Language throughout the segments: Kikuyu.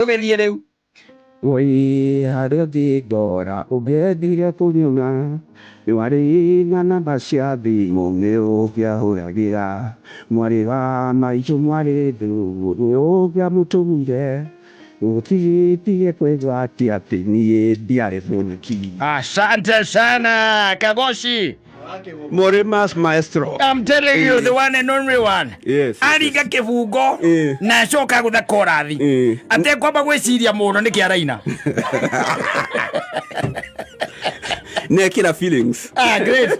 Tũgĩthiĩ rĩu. Woi harĩa ũthiĩ ngora ũngĩendire kũnyona nĩwarĩ na namba cia thimũ nĩ ũngĩahũragĩra mwarĩ wa maitũ mwarĩ ndũgũ nĩ ũngĩamũtũmire ũtigĩtie kwĩgwatia atĩ niĩ ndiarĩ mũniki. Asante sana Kagoshi. Morimas maestro. I'm telling you, the one and only one. Yes. Aringa kĩbungo na acoka gũtha korathi atekwamba gwĩciria mũno nĩkĩ araina. Nekĩra feelings. Ah, great.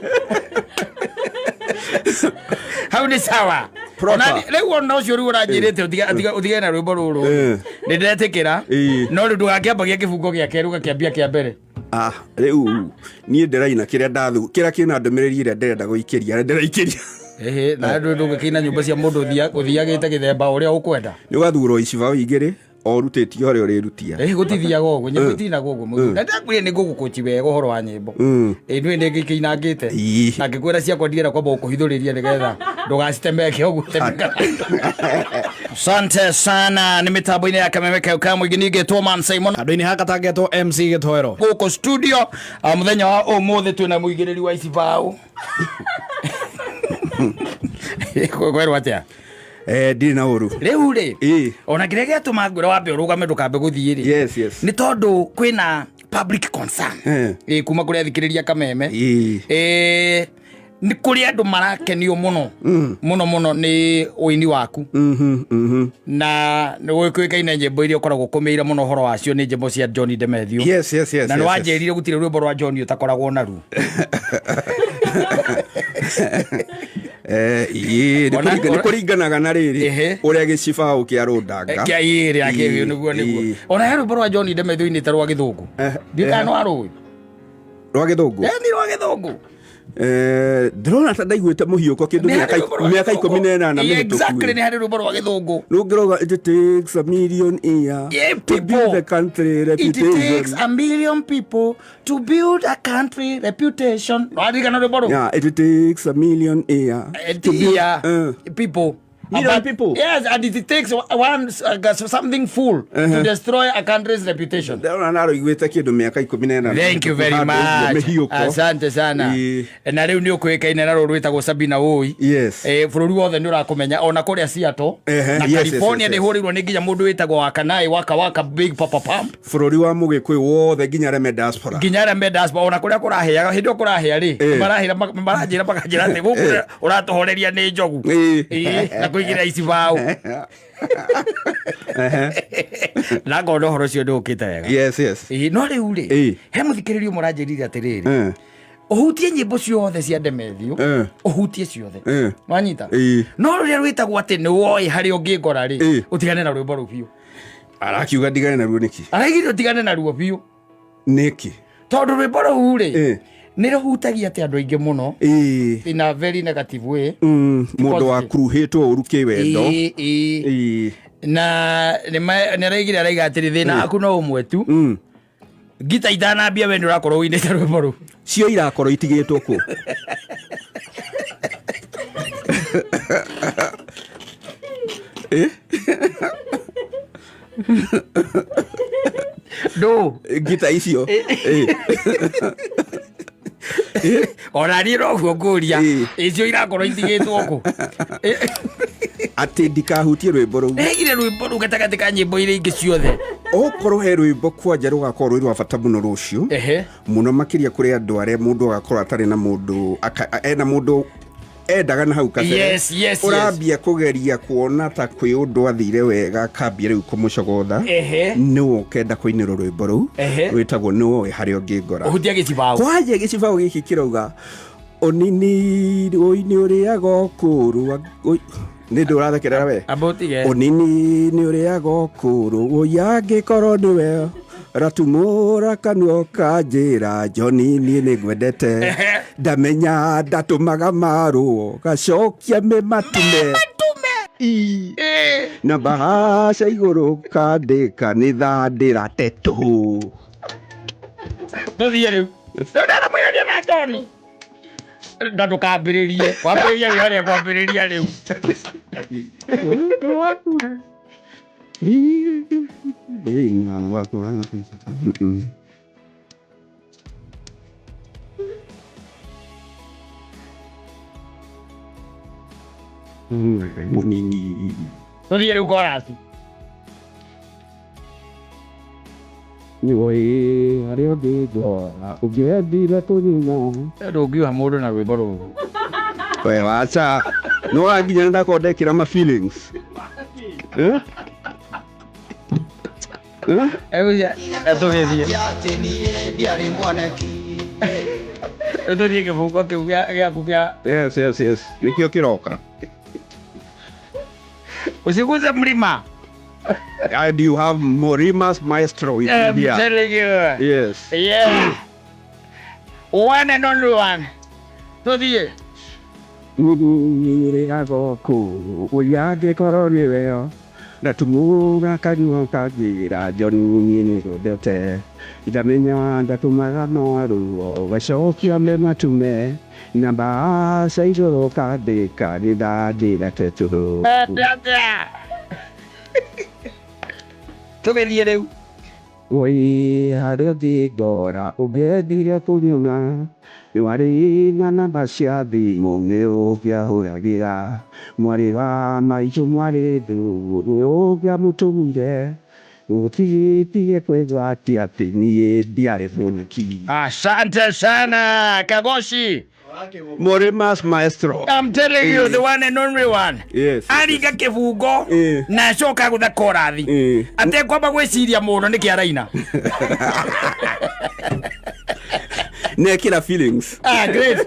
Hau nĩ sawa. Proper. Rĩu ona ũcio rĩu ũranjĩrĩte ũtigane na rwĩmbo rũrũ nĩ ndetĩkĩra no rĩu ndũgakĩambagia kĩbungo gĩa kerĩ ũgakĩambia kĩa mbere. Ah, rĩu niĩ ndĩraina kĩrĩa ndathu kĩrĩa kĩna ndũmĩrĩri ĩrĩa ndĩrenda gũikĩria ndĩraikĩria. Ĩhĩ, na ndũ ndũngĩkĩina nyũmba cia mũndũ ũthiagĩte gĩthemba ũrĩa ũkwenda. Nĩ ũgathurwo icibaũ igĩrĩ o ũrutĩtie ũrĩa ũrĩrutia. Ĩhĩ, gũtithiaga ũguo, nyĩmbo itinagwo ũguo mũthuri. Na ndakwĩrire nĩ ngũgũkũchi wega ũhoro wa nyĩmbo. Ĩ ndũĩ nĩ ngĩkĩinangĩte. Na ngĩkwĩra ciakwa ndirenda kwamba gũkũhithũrĩria nĩgetha ndũgacitemeke ũguo temeka. Asante sana nĩ mĩtambo-inĩ ya kameme kau ka mũingĩ ningĩtwo Man Simon. Andũ-inĩ haka tangetwo MC Gĩtoero. Gũkũ studio mũthenya wa ũmũthĩ twĩna mũigĩrĩri wa icibaũ. Kwerwo atĩa? Eh, ndirĩ na ũru. Rĩu rĩ, ona kĩrĩa gĩatũma ngwĩra wambe ũrũgame ndũkambe gũthiĩ rĩ, Yes, yes. nĩ tondũ kwĩna public concern kuma kũrĩ athikĩrĩria kameme. Nĩ kũrĩ andũ marakenio mũno mũno mũno nĩ ũini waku na nĩ gũĩkaine nyĩmbo iria ũkoragwo ũkũmĩire mũno ũhoro wacio nĩ nyĩmbo cia Johnny Demethiũ. Yes. Na nĩ wanjĩrire gũtirĩ rwĩmbo rwa Johnny ũtakoragwo naruo. Eh, ĩĩ, nĩ nĩ kũringanaga na rĩrĩ ũrĩa gĩcibaũ kĩa rũndanga. Kĩa ĩrĩ akĩrĩ nĩguo nĩguo. Ona he rwĩmbo rwa Johnny Demethiũ inĩte rwa gĩthũngũ. Ndiũĩ kana nĩ warũĩ. Rwa gĩthũngũ? Nĩ rwa gĩthũngũ. Eh, ndĩrona ta ndaiguĩte mũhiũko kĩndũ Nĩ harĩ rwĩmbo rwa mĩaka gĩthũngũ. 18 mĩhĩtũku. Exactly, nĩ harĩ rwĩmbo rwa gĩthũngũ. Rũngĩrauga it takes a million year Yeah, to build people. a country It reputation. takes a million people to build a country reputation. Waririkana rwĩmbo rũu? Yeah, it takes a million year to build Yeah, people. Million But- people. Yes, and it takes one something full to destroy a country's reputation. Ndĩrona narũiguĩte kĩndũ mĩaka 18 Thank you very mĩhĩtũku, handũ ũguo much. mĩhiũko. Asante sana. Na rĩu nĩ ũkũĩkaine na rũrũ rwĩtagwo Sabina Woi. Yes. Bũrũri wothe nĩ ũrakũmenya ona kũrĩa Seattle na California yes. nĩ hũrĩirwo nĩ nginya mũndũ wĩtagwo Wakanai Waka Waka Big Papa Pump. Bũrũri wa mũgĩkũyũ wothe nginya arĩa me diaspora. Nginya arĩa me diaspora ona kũrĩa kũrahĩaga hĩndĩ ĩyo kũrahĩa rĩ marahĩra maranjĩra makanjĩra atĩ gũkũ ũratũhoreria nĩ njogu. Ĩĩ, na kũigĩrĩra icibaũ. Na ngona ũhoro ũcio nĩ ũkĩte wega. Yes. Ĩĩ, no rĩu rĩ he mũthikĩrĩria ũmwe ũranjĩrire atĩrĩrĩ ũhutie nyĩmbo ciothe cia Demethiũ ũhutie ciothe wanyita no rũrĩa rwĩtagwo atĩ nĩ woĩ harĩa ũngĩngora rĩ ũtigane na rwĩmbo rũu biũ. Arakiuga ndigane naruo nĩkĩ? Araigire ũtigane naruo biũ. Nĩkĩ? Tondũ rwĩmbo rũu rĩ nĩ rũhutagia atĩ andũ aingĩ mũno in a very negative way. Mũndũ Positive. wakuruhĩtwo ũru kĩwendo. Ĩĩ, ĩĩ. Na nĩ araigire araiga atĩrĩ thĩna waku no ũmwe tu ngita itanambia we nĩ ũrakorwo ũinĩte rwĩmbo rũu. Cio irakorwo itigĩtwo kũ? Ndũ ngita icio. Ona niĩ noguo ngũria icio irakorwo itigĩtwo kũ? Atĩ ndikahutie rwĩmbo rũu. Ĩgire rwĩmbo rũu gatagatĩ ka nyĩmbo iria ingĩ ciothe. Okorwo he rwĩmbo kwanja rũgakorwo rwĩ rwa bata mũno rũciũ mũno makĩria kũrĩ andũ arĩa mũndũ agakorwo atarĩ na mũndũ ena mũndũ endaga na hau kabere Yes. Ũrambia kũgeria kuona ta kwĩ ũndũ athire wega akambia rĩu kũmũcogotha nĩwe ũkenda kũinĩrwo rwĩmbo rũu rwĩtagwo nĩwoĩ harĩa ũngĩngora. Ũhutia gĩcibaũ. Kwanja gĩcibaũ gĩkĩ kĩrauga ũnini ũi nĩ ũrĩaga ũkũrũ nĩ ndũ ũrathekerera we. Amba ũtige. Ũnini nĩ ũrĩaga ũkũrũ ũi angĩkorwo nĩwe ratumũra kanua ũkanjĩra Johnny niĩ nĩ ngwendete ndamenya ndatũmaga marũo gacokia mĩmatume na bahaca igũrũ kandĩka nĩ thandĩra tetũ. Tũthiĩ rĩu. Rĩu ndaramwĩra na Johnny. Na ndũkambĩrĩrie. Kwambĩrĩria rĩu harĩa kwambĩrĩria rĩu. Munini. Tũthiĩ rĩu korasi. Woi harĩa ũngĩndwara ũngĩendire kũnyina. Ndũngiuha mũndũ na rwĩmbo rũrũ. We wacha. No nginya ndakorwo ndekĩra ma feelings. Eh? Eh? Tũgĩthiĩ. Tũthiĩ kĩbungo kĩu gĩaku kĩa Yes, yes, yes. Nĩkĩo kĩroka. Usiguze mlima. And you have Morima's maestro with you I'm here. telling you. Yes. Yeah. One and only one. Tũthiĩ. Rĩagoku ũrĩa angĩkorwo nĩwe na tumuga kanua kanjĩra John niĩ nĩngwendete ndamenya ndatũmaga maruo gacokia me matume na mbaca igũrũ kandĩka nĩndandĩra tetũ. Tũgĩthiĩ rĩu. Woi harĩa ũngĩngora ũngĩendire kũnyona nĩwarĩ na namba cia thimũ nĩ ũngĩahũragĩra mwarĩ wa maitũ mwarĩ ndũgũ nĩ ũngĩamũtũmire ũtigĩtie kwĩgwatia atĩ niĩ ndiarĩ mũniki. Asante sana Kagoshi. Morimas maestro. I'm telling you, the one and only one. Yes. Aringa kĩbungo Eh. na acoka gũtha korathi Eh. atekwamba gwĩciria mũno nĩkĩ araina. Nekĩra feelings. Ah, great.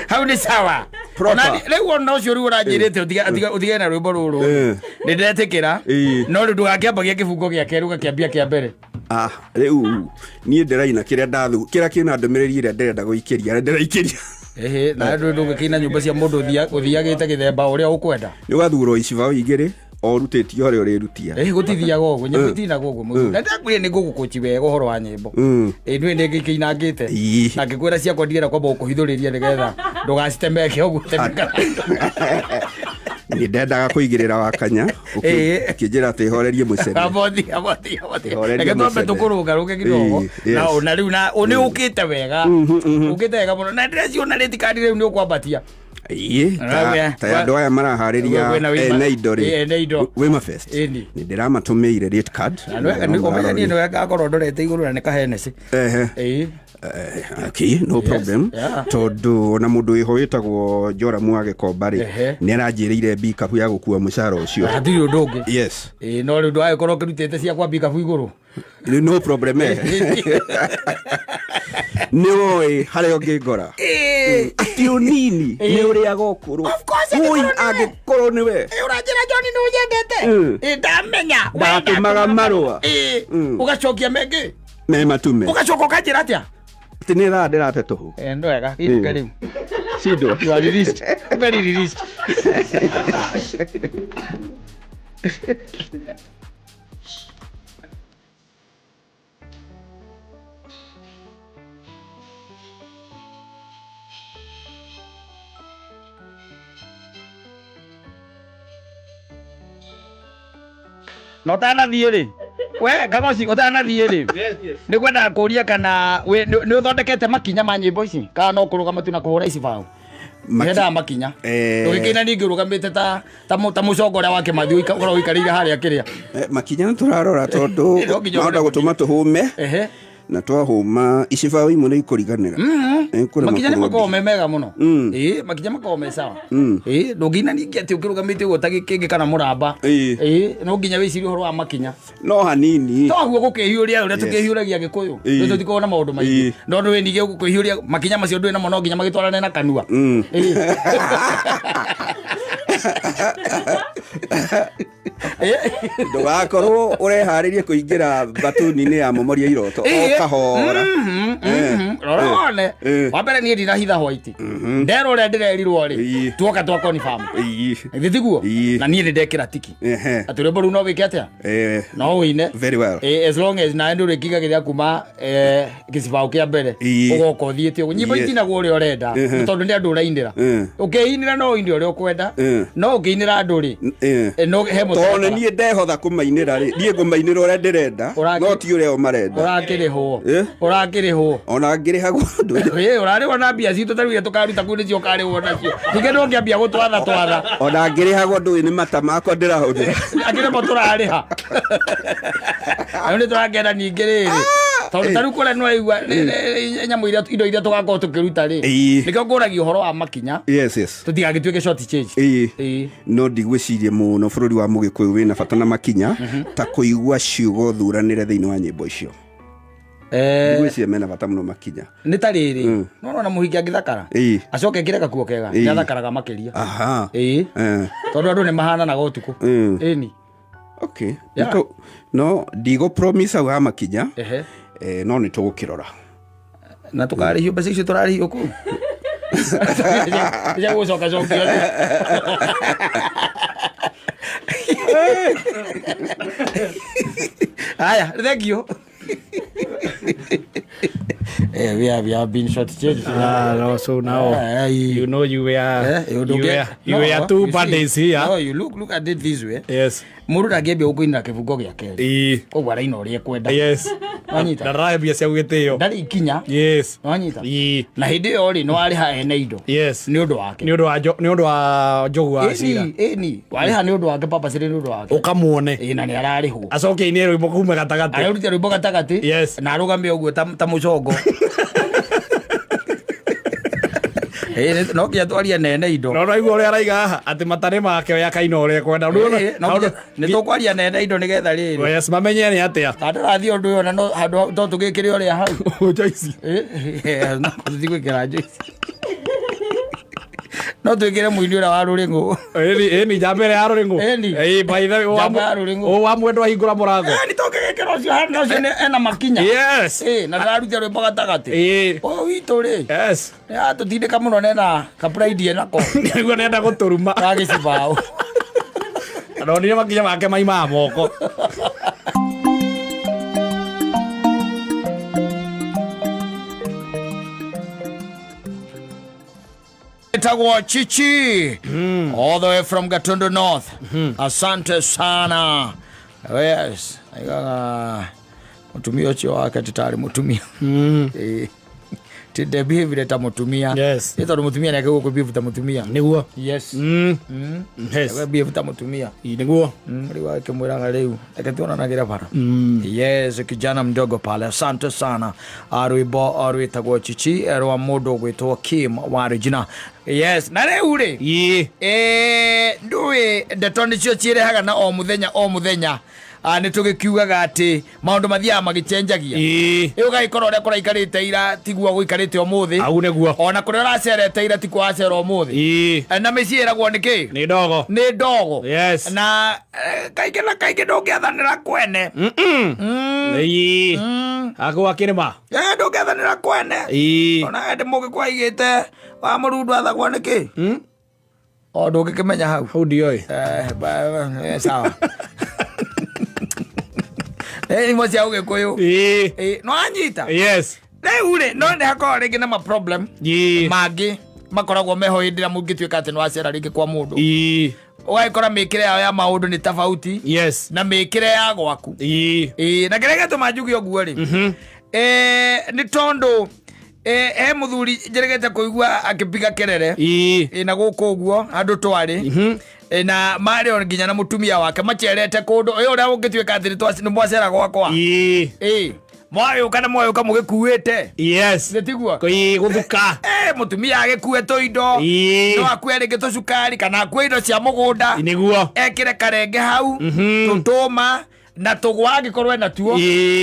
Hau nĩ sawa. Proper. Ona rĩu ona ũcio rĩu ũranjĩrĩte ũtige na rwĩmbo rũrũ Eh. nĩ ndetĩkĩra Eh. no rĩu ndũgakĩambagia kĩbungo gĩa kerĩ ũgakĩambia kĩa mbere. Ah, rĩu niĩ ndĩraina kĩrĩa ndathu kĩrĩa kĩna ndũmĩrĩri ĩrĩa ndĩrenda gũikĩria ndĩraikĩria. Ĩhĩ, na ndũ ndũgĩkĩina nyũmba cia mũndũ ũthiagĩte gĩthemba ũrĩa ũkwenda. Nĩ ũgathurwo icibaũ igĩrĩ o ũrutĩtie harĩa ũrĩrutia. Ĩhĩ, gũtithiaga ũguo, nyĩmbo itinagwo ũguo mũthuri. Na ndakwĩrire nĩ ngũgũkũci wega ũhoro wa nyĩmbo. Ĩ ndũĩ nĩ ngĩkĩinangĩte. Ii. Na ngĩkwĩra ciakwa ndirenda kwamba gũkũhithũrĩria nĩgetha ndũgacitemeke ũguo temeka. Nĩ ndendaga kũigĩrĩra wakanya Ĩĩ. ũkĩnjĩra atĩ horerie mũcene. Abothi, abothi, abothi. Horeria Reke twambe mũcene. tũkũrũngarũnge kidogo. Ĩĩ, yes. Na na rĩu na nĩ ũkĩte wega. Ũkĩte wega mũno. Na ndĩreciona rĩti kandi rĩu nĩ ũkwambatia. Ĩĩ, Rawe, ta andũ aya maraharĩria Kwĩna Wima- ene indo Ĩĩ, rĩ ene indo. Wima Fest Ĩni. nĩ ndĩramatũmĩire rate card. Na ũmenye niĩ nĩwe ngakorwo ndorete igũrũ na nĩ kaheneci. Ehe. Ĩĩ. Okay, no problem. yeah. Tondũ ona mũndũ wĩho wĩtagwo Joramu wa Gĩkomba rĩ Ehe. nĩ aranjĩrĩire mbikabu ya gũkua mũcara ũcio. Hatirĩ ũndũ ũngĩ. Yes. Ĩĩ, no rĩu ndũgagĩkorwo ũkĩrutĩte cia kwa mbikabu igũrũ. No problem. Eh. Nĩ woĩ harĩa ũngĩngora. Atĩ ũnini nĩ ũrĩaga ũkũrũ. Of course, Wũi angĩkorwo nĩwe. angĩkorwo nĩwe. Ĩ, ũranjĩra John nĩ ũnyendete. Ĩ, ndamenya. We Ndatũmaga marũa. Ĩ, ũgacokia mengĩ. Me matume. Ũgacoka ũkanjĩra atĩa? Atĩ nĩ thaa ndĩrate tũhũ. Ĩ, nĩ wega. Gĩtuke rĩu. Cindwo. You are released. Very released. Na ũtanathiĩ rĩ, we Kagoci ũtanathiĩ rĩ, nĩ ngwendaga kũria kana nĩ ũthondekete makinya ma nyĩmbo ici kana no kũrũgama tu na kũhũra icibaũ? Nyendaga makinya. Ndũgĩkĩina ningĩ ũrũgamĩte ta ta mũcongo ũrĩa wa Kĩmathi ũkoragwo ũikarĩire harĩa kĩrĩa. Makinya nĩ tũrarora tondũ No nginya mahota ũrore gũtũma tũhũme Ehe. na twahũma icibaũ imwe nĩ ikũriganĩra. Nĩ ikũrema Makinya nĩ kũrũndia. makoragwo me mega mũno. Ĩĩ, makinya makoragwo me sawa. Ĩĩ, ndũngĩina ningĩ atĩ ũkĩrũgamĩte ũguo ta gĩkĩngĩ kana mũramba. Ĩĩ. Ĩĩ, no nginya wĩcirie ũhoro wa makinya. No hanini. Toguo gũkĩhiũria ũrĩa tũkĩhiũragia Gĩkũyũ. Ĩĩ. Rĩu tũtikoragwo na maũndũ maingĩ. Ĩĩ. No ndũĩ ningĩ gũkĩhiũria makinya macio ndũĩ namo no nginya magĩtwarane na kanua. Ĩĩ. Ndũgakorwo ũreharĩrie kũingĩra mbatuni-inĩ ya momoria iroto o Ĩĩ. kahora. Rora wone. Wa mbere niĩ ndinahitha white. Nderwo ũrĩa ndĩrerirwo rĩ, Ĩĩ. tuoka twa confirm. Ĩĩ. Githĩ tiguo? Ĩĩ. Na niĩ nĩ ndekĩra tiki. Ehe. Atĩ rwĩmbo rũu no wĩke atĩa? No ũine. Very well. As long as nawe ndũrĩkigagĩrĩra kuma gĩcibaũ kĩa mbere Ĩĩ. ũgoka ũthiĩte ũguo. Nyĩmbo Yes. itinagwo ũrĩa ũrenda tondũ nĩ andũ ũrainĩra. Ũkĩinĩra no ũine ũrĩa ũkwenda. No ũngĩinĩra andũ rĩ, no he Tondũ mũtaratara. nĩ niĩ ndehotha kũmainĩra rĩ, niĩ ngũmainĩra ũrĩa ndĩrenda, no ti ũrĩa o marenda. Ũrakĩrĩhwo. Ũrakĩrĩhwo. Ona ngĩrĩhagwo ndũ. Ĩ, ũrarĩhwo na mbia citũ tarĩu iria tũkaruta kũu nĩcio ũkarĩhwo nacio. Ningĩ ndũngĩambia gũtwatha twatha. Ona ngĩrĩhagwo ndũĩ nĩ mata makwa ndĩrahũthĩra. Angĩ nĩmo tũrarĩha. Rĩu nĩ tũrakena ningĩ rĩrĩ. Tondũ tarĩu kũrĩa nĩwaigua nyamũ iria indo iria tũgakorwo tũkĩruta rĩ. Nĩkĩo ngũragia ũhoro wa makinya. Yes. Tũtigagĩtuĩke short change. Ĩĩ. No ndigwĩciria mũno bũrũri wa mũgĩkũyũ wĩna bata na makinya ta kũigua ciugo thuranĩre thĩinĩ wa nyĩmbo icio. Ndigwĩciria mena bata mũno makinya. Nĩ ta rĩrĩ, no nona mũhiki angĩthakara acoke ekĩre gakuo kega, nĩ athakaraga makĩria. Ĩĩ. Tondũ andũ nĩ mahananaga ũtukũ. Ĩni. Okay. No ndigũ promise hau ha makinya. No nĩ tũgũkĩrora. Na tũkarĩhio mbeca icio tũrarĩhio kũu. Cia gũcoka cokio. Haya, thank you. We have been short changed. No, so now you know you were, you don't you get, were, you were no, two you see, buddies here. No, you look at it this way. Yes. Mũndũ ndangĩambia gũkũinĩra kĩbungo gĩa kerĩ. Koguo araina ũrĩa ekwenda. Yes. Wanyita? Na ndarahe mbia cia gũgĩtĩo. Ndarĩ ikinya. Yes. Wanyita? Na hĩndĩ ĩyo rĩ, nĩ warĩha ene indo. Yes. Nĩ ũndũ wake. Nĩ ũndũ wa nĩ ũndũ wa njogu wa cira. Ĩni, warĩha nĩ ũndũ wake, purposely nĩ ũndũ wake. Ũkamuone. Ĩ, na nĩ ararĩhwo. Acoke aine rwĩmbo kuma gatagatĩ. Ararute rwĩmbo gatagatĩ. Yes. Na arũgame ũguo ta mũcongo. Ĩ, no nginya twarie nene indo. No ũraigua ũrĩa araiga haha atĩ matarĩ make we akaina ũrĩa ekwenda. Ĩ, no nginya nĩ tũkwaria nene indo nĩgetha rĩrĩ. Yes, mamenye nĩ atĩa. Ta ndĩrathiĩ ũndũ ũyũ na no handũ no tũgĩkĩre ũrĩa hau. Joyce. Ĩ, no tũthiĩ gwĩkĩra Joyce. No twĩkĩre mũini ũrĩa wa rũrĩng'ũ. Ĩni, njamba ĩrĩa ya rũrĩng'ũ. Ĩni. Ĩ, by the way, Njamba ya rũrĩng'ũ. wa mwendwa ahingũra mũrango. Ĩ, nĩ tũngĩgĩkĩra ũcio hana ũcio ena makinya. Yes. Ĩ, na ndararuta rwĩmbo gatagatĩ. Ĩ. Ũyũ witũ rĩ. Yes. Nĩ atũtindĩka mũno nena kapride enako. Nĩguo nenda gũtũruma. Ga gĩcibaũ. Ndonire makinya make maimaga moko. Etagwo Chichi. All the way from Gatundu North. Asante sana. Yes. Aigaga mutumia ũcio wake ti tarĩ mutumia. Ti ndebehave ta mutumia. Yes. Nĩ tondũ mutumia nĩ akĩgwo kũbehave ta mutumia. Nĩguo. Yes. Yes. Behave ta mutumia. Nĩguo. Rĩu akĩmwĩraga rĩu reke tuonanagĩre bara. Yes, kijana mdogo pale. Asante sana. Rwĩmbo rwĩtagwo Chichi rwa mũndũ ũgwĩtwo Kim wa Regina. Yes, na rĩu rĩ. Ndũĩ ndeto nĩcio ciĩrehaga na o mũthenya o mũthenya. Nĩ tũgĩkiugaga atĩ maũndũ mathiaga magĩcenjagia. Ĩ ũgagĩkorwo ũrĩa kũraikarĩte ira tiguo gũikarĩte ũmũthĩ. Au nĩguo. Ona kũrĩa ũracerete ira tikuo wacera ũmũthĩ. Na mĩciĩ ĩragwo nĩ kĩ? Nĩ ndogo. Nĩ ndogo. Yes. Na kaingĩ na kaingĩ ndũngĩathanĩra kwene. Akwa kĩrĩma. Ndũngĩathanĩra kwene. Ona hĩndĩ mũgĩkũyũ aigĩte wa mũrundu athagwo nĩ kĩ? O ndũngĩkĩmenya hau. Hau ndioĩ. Sawa. Imwe cia ũgĩkũyũ. No anyita. Yes. Rĩu rĩ, no nĩ hakoragwo rĩngĩ na ma problem mangĩ makoragwo meho hĩndĩ ĩrĩa mũngĩtuĩka atĩ nĩ wacera rĩngĩ kwa mũndũ. Ũgagĩkora mĩkĩre yao ya maũndũ nĩ tofauti. Yes. Na mĩkĩre ya gwaku. Na kĩrĩa gĩatũma njuge ũguo rĩ, nĩ tondũ he mũthuri njĩrĩgĩte kũigua akĩpiga kerere. Na gũkũ ũguo handũ twarĩ. Na marĩ o nginya na mũtumia wake macerete kũndũ. Ũrĩa ũngĩtuĩka atĩ nĩ mwacera gwakwa. Mwagĩũka na mwagĩũka mũgĩkuĩte. Yes. Nĩ tiguo? Gũthuka. Mũtumia agĩkue tũindo. No akue rĩngĩ tũcukari kana akue indo cia mũgũnda. Nĩguo. Ekĩre karenge hau, tũtũma na tũgwa angĩkorwo ena tuo.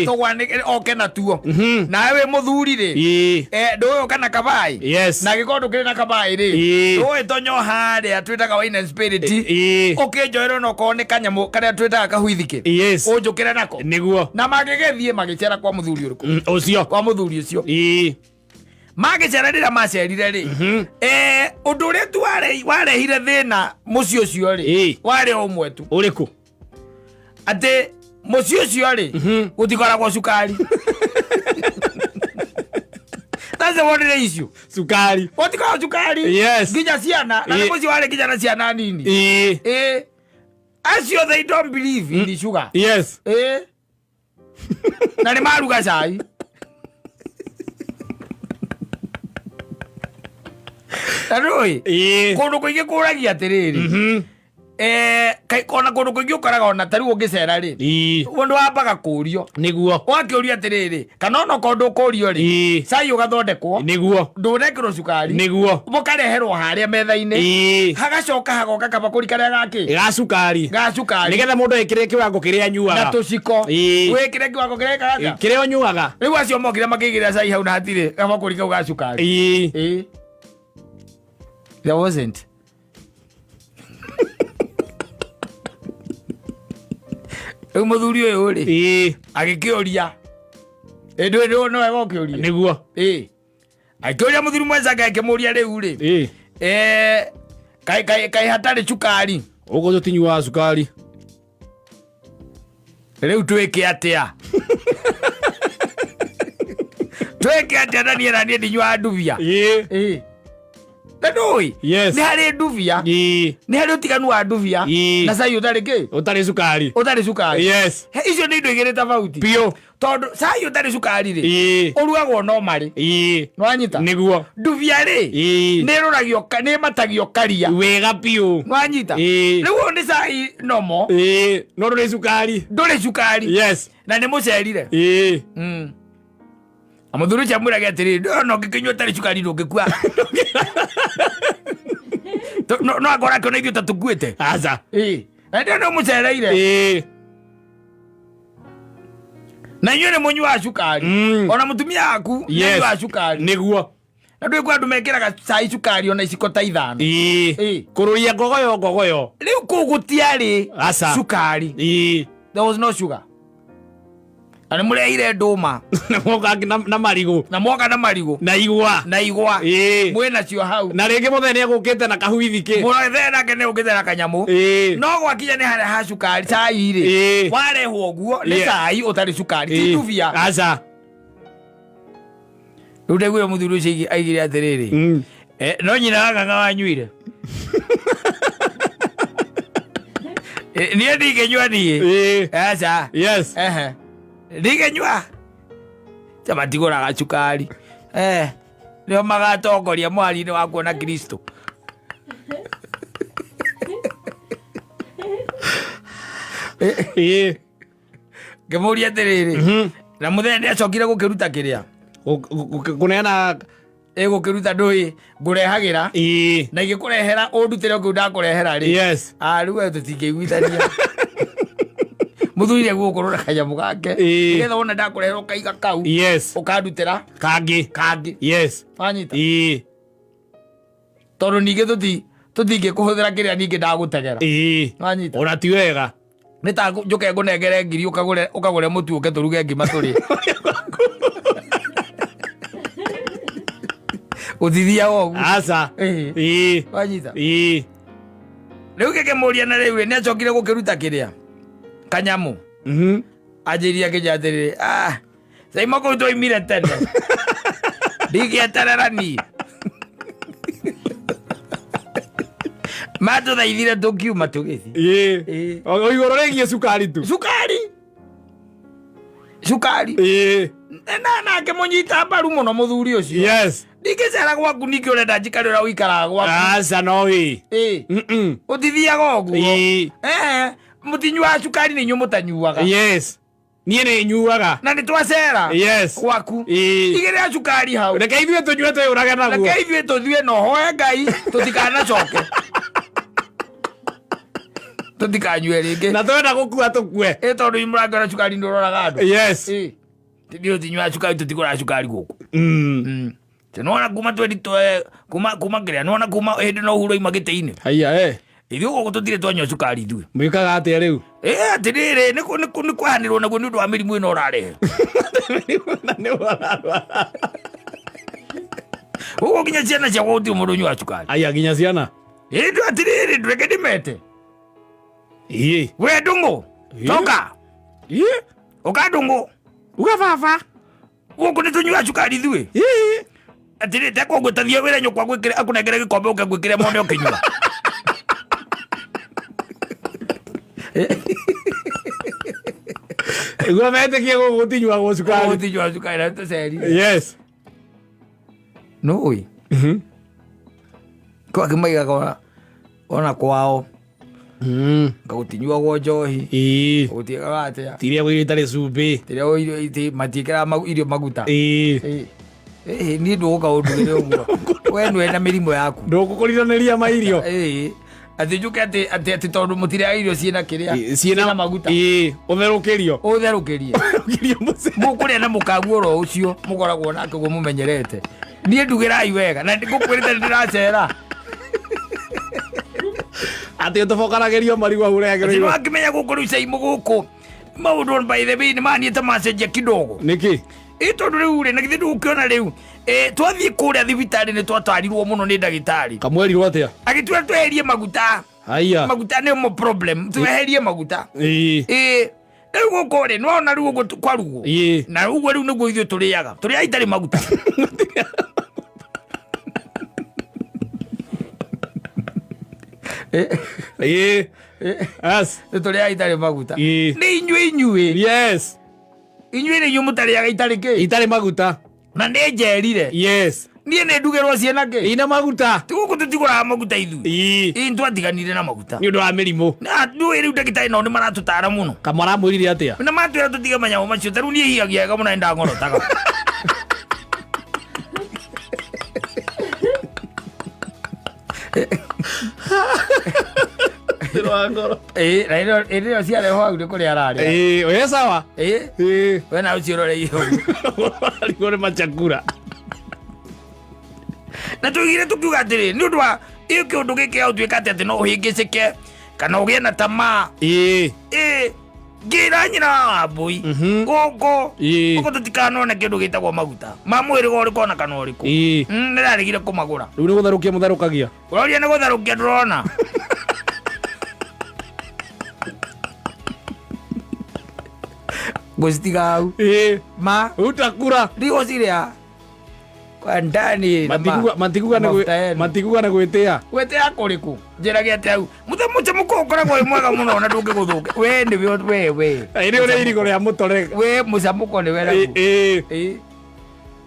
Tũgwa nĩ oke na tuo. Nawe wĩ mũthuri rĩ, ndũgĩũka na kabaĩ. Yes. Na angĩkorwo ndũkĩrĩ na kabaĩ rĩ, ndũĩ tonyo harĩa twĩtaga wine and spirit. Ũkĩnjoere ona okorwo nĩ kanyamũ karĩa twĩtaga kahuithikĩ. Yes. Ũnjũkĩre nako. Nĩguo. Na mangĩgĩthiĩ magĩcera kwa mũthuri ũrĩkũ? Ũcio. Kwa mũthuri ũcio. Magĩcera rĩrĩa macerire rĩ, ũndũ ũrĩa tu warehire thĩna mũciĩ ũcio rĩ, warĩ o ũmwe tu. Ũrĩkũ? Atĩ mũciĩ ũcio rĩ, gũtikoragwo cukari. That's Othe wonire icio. Cukari. Gũtikoragwo cukari. Yes. Nginya ciana na nĩ mũciĩ warĩ nginya na ciana nini. Ĩĩ. Acio they don't believe in sugar. Yes. Ĩĩ. Na nĩ maruga cai. Na ndũĩ kũndũ kũingĩ kũragia atĩrĩrĩ, ona kũndũ kũingĩ ũkoraga ona ta rĩu ũngĩcera rĩ, mũndũ wambaga kũrio. Nĩguo. Ũgakĩũrio atĩrĩrĩ, kana ona okorwo ndũkũrio rĩ, cai ũgathondekwo, Nĩguo. ndũnekĩrwo cukari, Nĩguo. mũkareherwo harĩa metha-inĩ, hagacoka hagoka kabakũri karĩa gakĩ Ga cukari. Ga cukari. Nĩgetha mũndũ ekĩre kĩwango kĩrĩa Na anyuaga. tũciko. Wĩkĩre kĩwango kĩrĩa gĩkaraga. Kĩrĩa ũnyuaga. Rĩu acio mokire makĩigĩrĩra cai hau na hatirĩ kabakũri kau ga cukari. Ĩĩ. There wasn't. Rĩu mũthuri ũyũ rĩ, agĩkĩũria ĩndũ ĩndũ no wega ũkĩũria. Nĩguo. Ĩĩ, akĩũria mũthuri mwenzake, akĩmũria rĩu rĩ, kaĩ kaĩ kaĩ hatarĩ cukari? Ũguo tũtinyuaga cukari. Rĩu twĩke atĩa? Twĩke atĩa? Na niĩ na niĩ ndinyuaga ndubia. Ĩĩ, na ndũĩ nĩ harĩ ndubia, nĩ harĩ ũtiganu wa ndubia na cai ũtarĩ kĩ? Ũtarĩ cukari. Ũtarĩ cukari. Yes. He, icio nĩ indo igĩrĩ tofauti. Biũ. Tondũ cai ũtarĩ cukari rĩ, ũrugagwo no marĩ. Nĩwanyita? Nĩguo. Ndubia rĩ, nĩ ĩrũragio nĩ ĩmatagio karia. Wega biũ. Nĩwanyita? Ĩĩ. Rĩu ũyũ nĩ cai nomo. No ndũrĩ cukari. Ndũrĩ cukari. Yes. Na nĩ mũcerire. Na mũthuri ũcio amwĩrage atĩrĩrĩ, ndona ũngĩkĩnyua ũtarĩ cukari ndũngĩkua. No akora akĩona ithuĩ ta tũkuĩte. Aca. Ĩĩ. Na ndĩo nĩ ũmũcereire. Na inyuĩ nĩ mũnyuaga cukari. Ona mũtumia waku nĩ anyuaga cukari. Nĩguo. Na ndũĩ kwĩ andũ mekĩraga cai cukari ona iciko ta 5. Ĩĩ. Kũrũria ngogoyo ngogoyo. Rĩu kũu gũtiarĩ Aca. cukari. There was no sugar. Na nĩ mũrehire ndũma. Na mwoka na marigũ. Na mwoka na marigũ. Na igwa. Na igwa. Mwĩ nacio hau. Na rĩngĩ mũthee nĩ egũkĩte na kahuithi kĩ. Mũthee nake nĩ ũkĩte na kanyamũ. No gwakinya nĩ harĩa ha cukari cai rĩ. Warehwo ũguo nĩ cai ũtarĩ cukari. Ti ndubia. Aca. Rĩu ndaiguire mũthuri ũcio aigire atĩrĩrĩ. No nyina wa ng'ang'a wanyuire. Niĩ ndingĩnyua niĩ. Aca. Yes. Ehe. Ndingĩnyua. Ta matigũraga cukari. Nĩo magatongoria mwari-inĩ wa kuona Kristo. Ngĩmũria atĩrĩrĩ, na mũthenya nĩ acokire gũkĩruta kĩrĩa? Kũneana. Ĩgũkĩruta ndũĩ ngũrehagĩra. Na igĩkũrehera ũndutĩre kĩu ndakũrehera rĩ. Yes. Ah, rĩu we tũtingĩiguithania. Mũthuri nĩ egũkorwo na kanyamũ gake. Nĩgetha wona ndakũrehera ũkaiga kau. Yes. Ũkandutĩra kangĩ. Kangĩ. Yes. Wanyita? Ĩĩ. Tondũ ningĩ tũtingĩkũhũthĩra kĩrĩa ningĩ ndagũtegera. Wanyita? Ona ti wega. Nĩ ta njũke ngũnengere ngiri ũkagũre mũtu ũke tũruge ngima tũrĩe. Gũtithiaga ũguo. Aca. Ĩĩ. Wanyita? Ĩĩ. Rĩu ngĩkĩmũria na rĩu rĩ, nĩ acokire gũkĩruta kĩrĩa? Kanyamũ. Anjĩrire akĩnjĩra atĩrĩrĩ, Saimo kũu twaimire tene. Ndingĩeterera niĩ. Matũthaithire tũkiuma tũgĩthiĩ. Ĩĩ. Ĩĩ. O igũrũ rĩgiĩ cukari tu. Cukari. Cukari. Ĩĩ. Na nake mũnyita mbaru mũno mũthuri ũcio. Yes. Ndingĩcera gwaku ningĩ ũrenda njikare ũrĩa ũikaraga gwaku. Aca no ĩ. Ĩĩ. Ũtithiaga ũguo. Ĩĩ. Mũtinyuaga cukari nĩ inyuĩ mũtanyuaga. Yes. Niĩ nĩ nyuaga. Na nĩ twacera. Yes. Gwaku. Ĩĩ. Igĩrĩra cukari hau. Reke ithuĩ tũnyue twĩyũrage naguo. Reke ithuĩ tũthiĩ na ũhoe Ngai tũtikanacoke. Tũtikanyue rĩngĩ. Na twenda gũkua tũkue. Ĩ tondũ imũrangĩra cukari nĩ ũroraga andũ. Yes. Ĩ. Tithiĩ tũtinyuaga cukari, tũtigũraga cukari gũkũ. Nĩwona kuma twendi kuma kuma kĩrĩa, nĩwona kuma hĩndĩ no Uhuru aima gĩtĩ-inĩ. Haiya, eh. Ithuĩ gũkũ tũtirĩ twanyua cukari ithuĩ. Mwĩkaga atĩa rĩu? Atĩrĩrĩ, nĩ kwahanĩrwo naguo nĩ ũndũ wa mĩrimũ ĩno ũrarehe. Na nĩ ũrarwara. Gũkũ nginya ciana ciakwa gũtirĩ mũndũ ũnyuaga cukari. Aya, nginya ciana? Ndũ atĩrĩrĩ, ndũreke ndĩmete. Ĩĩ. We ndũng'ũ, coka. Ĩĩ. Ũka ndũng'ũ. Uga baba. Gũkũ nĩ tũnyuaga cukari ithuĩ. Ĩĩ. Atĩrĩ tekũngũtathia wĩra nyũkwa gwĩkĩre akũnengere gĩkombe ũke ngwĩkĩre mone ũkĩnyua. Iguo metĩkie gũkũ gũtinyuagwo cukari. Gũtinyua cukari na tũcerire. Yes. Nũĩ kwa kĩmaigaga ona kwao gũtinyuagwo njohi. Ĩĩ. Gũtiĩkaga atĩa. Tiria irio itarĩ cumbĩ. Tiria matiĩkĩraga irio maguta. Ĩĩ. Ĩĩ. Ĩĩ, niĩ ndũgũka ũndugĩre ũguo we nĩwe na mĩrimũ yaku. Ndũgũkũriranĩria mairio. Ĩĩ. Atĩ njuke atĩ atĩ atĩ tondũ mũtirĩaga irio ciĩna kĩrĩa Ciĩna maguta. Ĩĩ. Ũtherũkĩrio. Ũtherũkĩrie. Ũtherũkĩrio mũcere. Mũkũrĩa na mũkaguo oro ũcio mũkoragwo nake ũguo mũmenyerete. Niĩ ndugĩrai wega na ngũkwĩrĩte nĩndĩracera. Atĩ ũtobokanagĩrio marigũ hau ũrehagĩrwo Atĩ igũrũ. nĩwakĩmenya gũkũ rĩu caimu gũkũ maũndũ by the way nĩmaniĩte macenjia kidogo. Nĩkĩ? Ĩ tondũ rĩu rĩ na githĩ ndũgũkĩona rĩu twathiĩ kũrĩa thibitarĩ nĩ twatarirwo mũno nĩ ndagĩtarĩ. Kamwerirwo atĩa? Agĩtwĩra tweherie maguta. Haiya. Maguta nĩmo problem, tweherie maguta. Ĩĩ. Ĩ rĩu gũkũ rĩ nĩwona rĩu ũguo kwarugwo. Ĩĩ. Na ũguo rĩu nĩguo ithuĩ tũrĩaga. Tũrĩaga itarĩ maguta. Ĩĩ. Yes. Tũrĩaga itarĩ maguta. Ĩĩ. Nĩ inyuĩ inyuĩ. Yes. Inyuĩ nĩ inyuĩ mũtarĩaga itarĩ kĩ? Itarĩ maguta. Na nĩ njerire. Yes. Niĩ nĩ ndugĩrwo ciĩna kĩ? Ina maguta. Ti gũkũ tũtigũraga maguta ithuĩ. Ĩĩ. Ĩĩ twatiganire na maguta. Nĩ ũndũ wa mĩrimũ. Na ndũĩ rĩu ndagĩtarĩ nao nĩ maratũtara mũno. Kamwaramwĩrire atĩa? Na matwĩra tũtige manyamũ macio ta rĩu niĩ hihagia wega mũno nĩndang'orotaga. Ĩĩ na hĩndĩ ĩyo ciarehwo hau nĩ kũrĩa ararĩa. Ĩĩ, oye sawa. Ĩĩ. Ĩĩ. We nawe ũciroreire ũguo. Arigwo nĩ machakura. Na tuigire tukiuga atĩrĩ nĩ ũndũ wa ĩ kĩũndũ gĩkĩ ya ũtuĩka atĩ atĩ no ũhĩngĩcĩke kana ũgĩe na tamaa. Ĩĩ. Ĩĩ ngĩra nyina wa Wambũi gũkũ Ĩĩ. gũkũ tũtikanone kĩndũ gĩtagwo maguta ma mwĩrĩga ũrĩkũ ona kana ũrĩkũ. Ĩĩ. Nĩraregire kũmagũra. Rĩu nĩ gũtherũkia mũtherũkagia. Ũroria nĩ gũtherũkia ndũrona. Ngũcitiga hau. Ĩĩ. Ma Utakura. ndigũcirĩa kwa ndani na Matikuga matikuga nĩ mafuta yenu. matikuga nĩ gwĩtĩa. Gwĩtĩa kũrĩkũ? Njĩrage atĩ hau mũcamũko ũkoragwo wĩ mwega mũno na ndũngĩgũthũkia. We nĩwe we we. Ĩrĩ ũrĩa irigũ rĩa mũtore. We mũcamũko nĩwe naguo. Ĩĩ. Ĩĩ.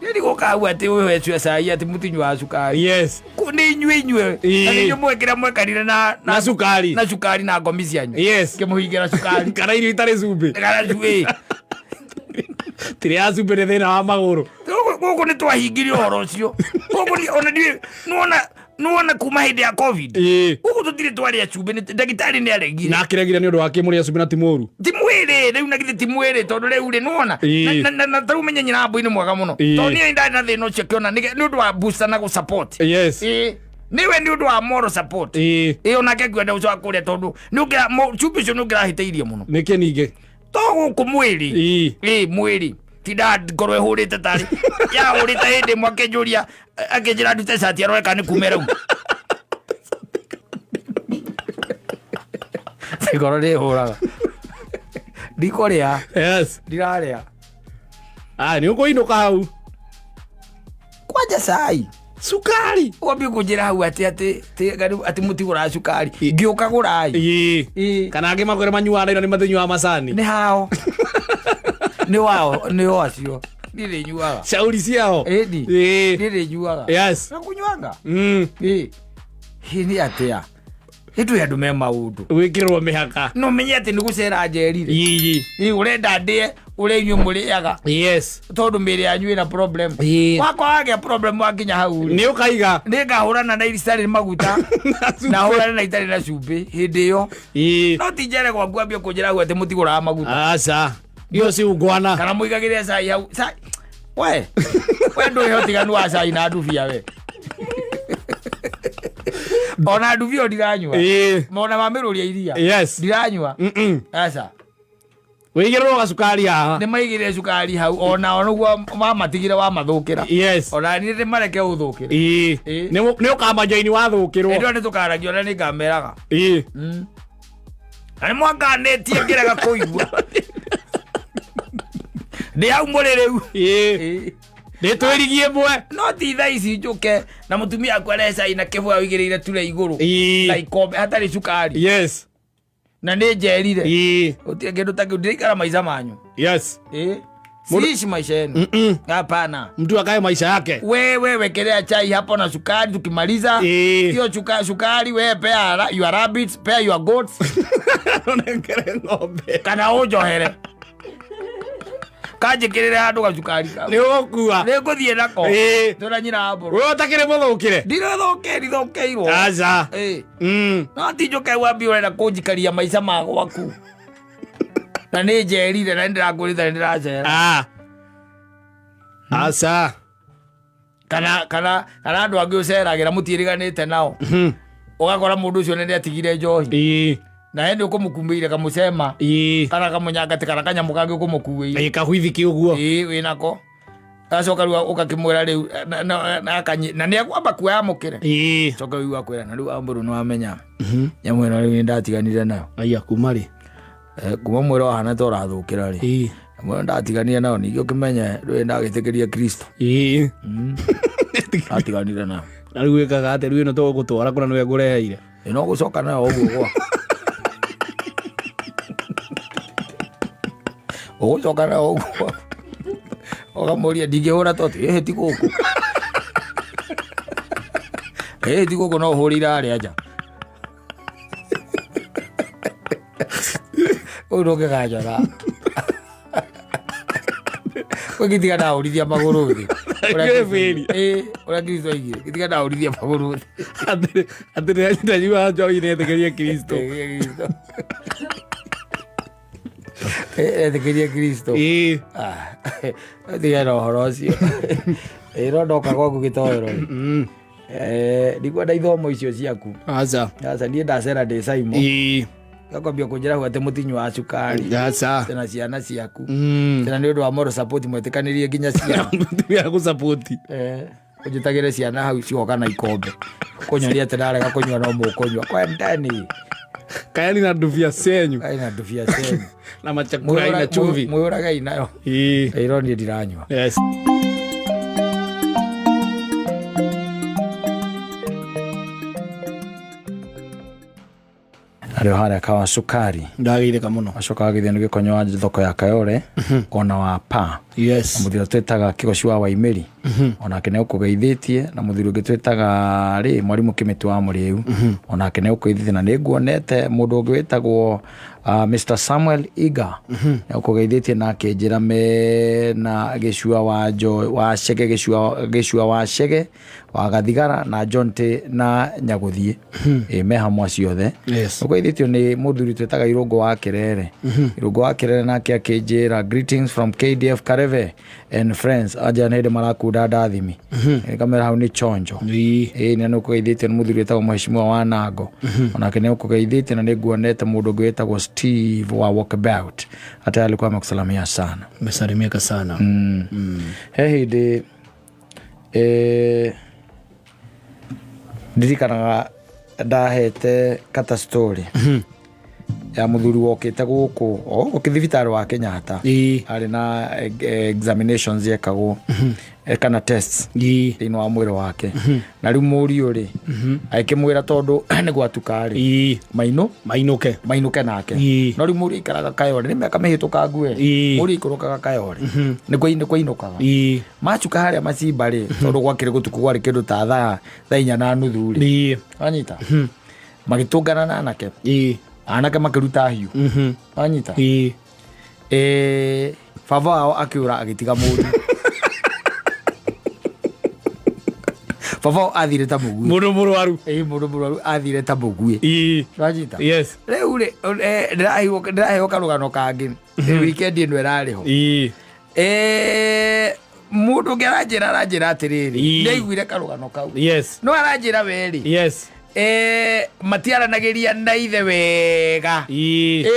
Nĩ ndigũka hau atĩ ũhecue cai atĩ mũtinyuaga cukari. Yes. Nĩ inyuĩ inyuĩ. Ĩĩ. Na nĩ inyuĩ mwekĩra mwekarire na Na cukari. na cukari na ngomi cianyu. Yes. Kĩmũhingĩra cukari. Kana irio itarĩ cumbĩ. Kana ĩĩ. Tirĩ ya cumbĩ nĩ thĩna wa magũrũ. Gũkũ nĩ twahingire ũhoro ũcio. Gũkũ nĩ ona ndiũĩ nĩwona nĩwona kuma hĩndĩ ya COVID. Ĩĩ. Gũkũ tũtirĩ twarĩa cumbĩ ndagĩtarĩ nĩ aregire. Na akĩregire nĩ ũndũ wa kĩ mũrĩa cumbĩ na ti mũru. Ti mwĩrĩ rĩu na githĩ ti mwĩrĩ tondũ rĩu rĩ nĩwona. Ĩĩ. Na tarĩu menye nyina Wambũi nĩ mwega mũno. Ĩĩ. Tondũ niĩ ndarĩ na thĩna ũcio akĩona nĩ ũndũ wa booster na gũ support. Yes. Ĩĩ. Nĩwe nĩ ũndũ wa moral support. Ĩĩ. Ĩĩ onake akiuga ũcio wa kũrĩa tondũ nĩ ũngĩra cumbĩ ũcio nĩ ũngĩrahĩtĩirie mũno. Nĩkĩ ningĩ? To gũkũ mwĩrĩ. Ĩĩ. Ĩĩ mwĩrĩ. Tinda ngorwo ĩhũrĩte tarĩ yahũrĩte hĩndĩ ĩmwe akĩnjũria akĩnjĩra ndute cati arore kana nĩ kuma ĩrauma. Ngoro nĩ ĩhũraga. Ndikũrĩa. Yes. Ndirarĩa. Ah, nĩ ũkũinũka hau. Kwanja cai. Cukari. Wambie kũnjĩra hau atĩ atĩ atĩ mũtigũraga cukari. Ngĩũka gũrai. Ĩĩ. Ĩĩ. Kana angĩ makwĩra manyuaga na ino nĩ matinyuaga macani. Nĩ hao. Nĩ wao, nĩ o acio. Niĩ nĩ nyuaga. Shauri ciao. Ĩni. Ĩĩ. Niĩ nĩ nyuaga. Yes. Na kũnyuanga. Ĩĩ. Ĩ nĩ atĩa? Ĩ twĩ andũ me maũndũ. Gwĩkĩrwo mĩhaka. No menye atĩ nĩ gũcera njerire. Ĩĩ. Ĩ ũrenda ndĩe ũrĩa inyuĩ mũrĩaga. Yes. Tondũ mĩĩrĩ yanyu ĩna problem. Ĩĩ. Wakwa wagĩa problem wakinya hau rĩ. Nĩ ũkaiga. Nĩ ngahũrana na itarĩ maguta. Na hũrane na itarĩ na cumbĩ hĩndĩ ĩyo. Ĩĩ. No ti njere gwaku ambie kũnjĩra hau atĩ mũtigũraga maguta. Aca. Iyo si ungwana. Kana mũigagĩrĩre cai hau. Cai. We. We ndũĩ ũtiganu wa cai na ndubia we. Ona ndubia ndiranyua. Ĩĩ. Mona mamĩrũria iria. Yes. Ndiranyua. Aca. Wĩigĩrĩrwo gacukari haha. Nĩ maigĩrĩre cukari hau ona nĩguo wamatigire wamathũkĩra. Yes. Ona niĩ ndĩmareke ũthũkĩre. Ĩĩ. Ĩĩ. Nĩ ũkamajoini wathũkĩrwo. Hĩndĩ ĩyo nĩ tũkaragia ũrĩa nĩ ngameraga. Ĩĩ. Na nĩ mwanganĩtie ngĩrega kũigua. Ndĩ hau mũrĩ rĩu. Ĩĩ. Ĩĩ. Nä twä rigie mwe. No ti thaa ici njũke na mũtumia aku arehe cai na kĩbũyũ aigĩrĩire ture igũrũ na ikombe hatarĩ cukari. Na nĩ njerire. Gũtirĩ kĩndũ ta kĩu, ndiraikara maica manyu. Siishi maisha yenu. Hapana. Mtu akae maisha yake. Wewe wekelea chai hapo na sukari, tukimaliza hiyo sukari wewe pea your rabbits, pea your goats. Onengere ng'ombe. Kana ũnjohere. Kanjĩkĩrĩre handũ gacukari kau. Nĩ ũgũkua. Nĩ ngũthiĩ nako. Tũra nyina wa mbũrũ. We ũtakĩrĩ mũthũkĩre. Ndirathũkĩre, ndithũkĩirwo. Aca. No ti njũke wambie ũrenda kũnjikaria maica ma gwaku. Na nĩ njerire na nĩ ndĩrakũrĩte nĩ ndĩracera. Aca. Kana andũ angĩ ũceragĩra mũtiĩrĩganĩte nao. Ũgakora mũndũ ũcio nĩ atigire njohi. Na he nĩ ũkũmũkumĩire kamũcema. Kana kamũnyangati kana kanyamũ kangĩ ũkũmũkuĩire. Kahwithiki ũguo. Wĩnako. Acoka rĩu ũgakĩmwĩra rĩu, na nĩ egwamba kuoya amũkĩre. Acoka rĩu akwĩra, na rĩu Ambũrũ nĩ wamenya. Nyamũ ĩno rĩu nĩ ndatiganire nayo. Aya, kuma rĩ? Kuma mwĩra wahana ta ũrathũkĩra rĩ. Nyamũ ĩno ndatiganire nayo, ningĩ ũkĩmenye rĩu ndagĩtĩkĩria Kristo. Ndatiganire nayo. Na rĩu wĩkaga atĩa? Rĩu ĩno tũgũtwara kũna nĩwe ngũreheire. Ĩno gũcoka nayo ũguo gwa. Ũgũcoka nayo ũguo. Ũkamũria ndingĩhũra toti, ĩhĩ ti gũkũ. Ĩhĩ ti gũkũ no ũhũrĩire harĩa nja. Ũyũ ndũngĩkanjora. Ũgĩtiga ndahũrithia magũrũ thĩ. Ũrĩa Kristo aigire. Gĩtiga ndahũrithia magũrũ thĩ. Atĩ ndanyua njohi nĩetĩkĩrie Kristo. Etĩkĩrie Kristo. Tiga na ũhoro ũcio. No ndoka gwaku gĩtoero rĩ. Ndikwenda ithomo icio ciaku. Aca. Aca, niĩ ndacera ndĩ Saimo. Gakwambia kũnjĩra hau atĩ mũtinyuaga cukari. Aca. Tena ciana ciaku. Tena nĩ ũndũ wa moral support mwetĩkanĩrie nginya ciana. Mũtumia gũsupport. Ũnjĩtagĩre ciana hau cigoka na ikombe. Kũnyonia atĩ ndarega kũnyua no mũkũnyua. Kwendeni. Kayani na ndubia cenyu. Kayani na ndubia cenyu. Na machakula ina chumvi. Mwĩũragei nayo. Ĩro niĩ ndiranyua. Arĩ o harĩa kawa cukari. Ndagĩire kamuno. Acoka agĩthiĩ nĩ gĩkonyo wa thoko ya Kayole, ona wa pa. Na mũthuri twĩtaga Kĩgoci wa Waimĩri. Onake nĩ ũkũgeithĩtie, na mũthuri ũngĩ twĩtaga rĩ mwarimũ Kĩmĩtĩ wa Mũrĩu. Onake nĩ ũkũgeithĩtie, na nĩ nguonete mũndũ ũngĩ wĩtagwo Mr Samuel Iga. Nĩ ũkũgeithĩtie na akĩnjĩra mena gĩcua wa jo, wa Chege, gĩcua, gĩcua wa Chege, wa Gathigara na John T na Nyagũthiĩ. Me hamwe ciothe. Ũkũgeithĩtio nĩ mũthuri twĩtaga Irũngũ wa Kĩrere. Irũngũ wa Kĩrere nake akĩnjĩra greetings from KDF Kareve and friends. Anja nĩ hĩndĩ marakunda ndathimi. Kamera hau nĩ chonjo. Na nĩ ũkũgeithĩtio nĩ mũthuri wĩtagwo Mheshimiwa wa Nango. Onake nĩ ũkũgeithĩtio na nĩ nguonete mũndũ ũngĩ wĩtagwo Steve wa Walkabout. Hata alikuwa amekusalamia sana. Amesalimika sana. He hĩndĩ, ndirikanaga ndahete kata story ya mũthuri wokĩte gũkũ, o gũkũ thibitarĩ wa Kenyatta. Arĩ na examinations yekagwo, kana tests thĩinĩ wa mwĩrĩ wake. Na rĩu mũriũ rĩ, agĩkĩmwĩra tondũ nĩ gwatuka rĩ, Mainũke. Mainũke nake. No rĩu mũriũ aikaraga Kayole, nĩ mĩaka mĩhĩtũkangu ĩ. Mũriũ aikũrũkaga Kayole. Nĩ kwainũkaga. Macuka harĩa Macimba rĩ, tondũ gwakĩrĩ gũtukũ gwarĩ kĩndũ ta thaa inya na nuthu rĩ. Wanyita? Magĩtũngana na anake. Anake makĩruta hiũ. Wanyita? Baba wao akĩũra agĩtiga mũriũ. Baba wao athire ta mũguĩ. Mũndũ mũrwaru. Mũndũ mũrwaru athire ta mũguĩ. Wanyita? Rĩu rĩ, ndĩraheo karũgano kangĩ. Weekend ĩno ĩrarĩ ho. Mũndũ ũngĩ aranjĩra atĩrĩrĩ, nĩaiguire karũgano kau. No aranjĩra we rĩ. Matiaranagĩria na ithe wega.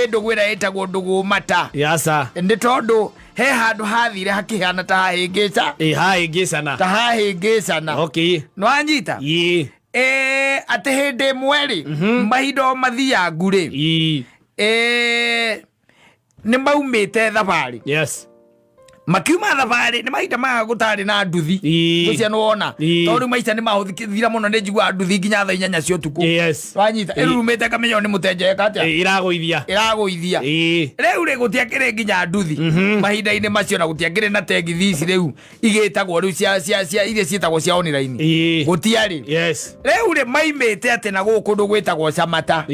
Ndũgũ ĩrĩa ĩtagwo ndũgũ mata. Nĩ tondũ he handũ hathire hakĩhana ta hahĩngĩca. Hahĩngĩcana. Ta hahĩngĩcana. Nĩ wanyita? Atĩ hĩndĩ ĩmwe rĩ, mahinda o mathiangu rĩ. Nĩ maumĩte thabarĩ. Makiuma thabarĩ nĩ mahinda maya gũtarĩ na nduthi. Ngwĩciria nĩ wona. Tondũ rĩu maica nĩ mahũthira mũno, nĩ njiguaga nduthi nginya thaa 8 cia ũtukũ. Wanyita ĩrurumĩte ngamenya nĩ mũtenjeka atĩa. Ĩragũithia. Ĩragũithia. Rĩu rĩ, gũtiakĩrĩ nginya nduthi mahinda-inĩ macio, na gũtiakĩrĩ na tegithi ici rĩu igĩtagwo rĩu cia iria ciĩtagwo cia online. Gũtiarĩ. Rĩu rĩ, maimĩte atĩ na gũkũ kũndũ gwĩtagwo Camata.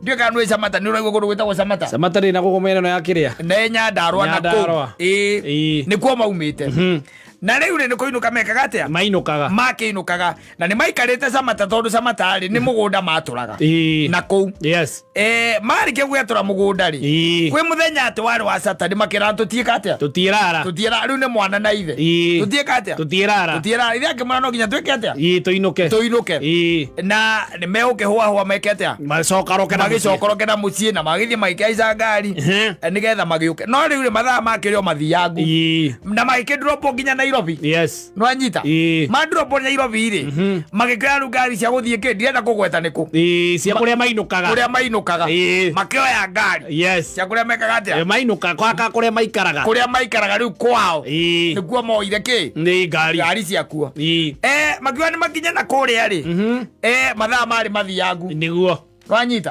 Ndiũĩ kana nĩ Camata, nĩ ũraigua kũndũ gwĩtagwo Camata? Samata rĩ na gũkũ mĩena ĩno ya kĩrĩa. Nĩ Nyandarũa na kũu. Nyandarũa. Ĩĩ. Nĩkuo maumĩte. Na rĩu rĩ, nĩ kũinũka mekaga atĩa? Mainũkaga. Makĩinũkaga na nĩ maikarĩte Camata, tondũ Camata rĩ, nĩ mũgũnda matũraga na kũu. Marĩkia gwĩatũra mũgũnda rĩ, kwĩ mũthenya atĩ warĩ wa Saturday, makĩra tũtiĩka atĩa? Tũtiĩrara. Tũtiĩra rĩu nĩ mwana na ithe. Tũtiĩka atĩa? Tũtiĩrara. Tũtiĩrara. Ithe akĩmwĩra no nginya twĩke atĩa? Tũinũke. Tũinũke. Na nĩ megũkĩhũahũa meke atĩa? Macokoroke na mũciĩ. Magĩcokoroke na mũciĩ na magĩthiĩ magĩkĩhaica ngari nĩgetha magĩũke, no rĩu rĩ, mathaa makĩrĩ o mathiangu na magĩkĩndropo nginya Nairobi. Nwanyita? Mandropo Nairobi rĩ, magĩkĩoya rĩu ngari cia gũthiĩ kĩ, ndirenda kũgweta nĩ kũ. Cia kũrĩa mainũkaga. Kũrĩa mainũkaga. Makĩoya ngari cia kũrĩa mekaga atĩa? Mainũkaga kwa kũrĩa maikaraga. Kũrĩa maikaraga rĩu kwao. Nĩkuo moire kĩ? Nĩ ngari. Ngari ciakuo. Makiuga nĩ makinye na kũrĩa rĩ, mathaa marĩ mathiangu. Nĩguo. Wanyita?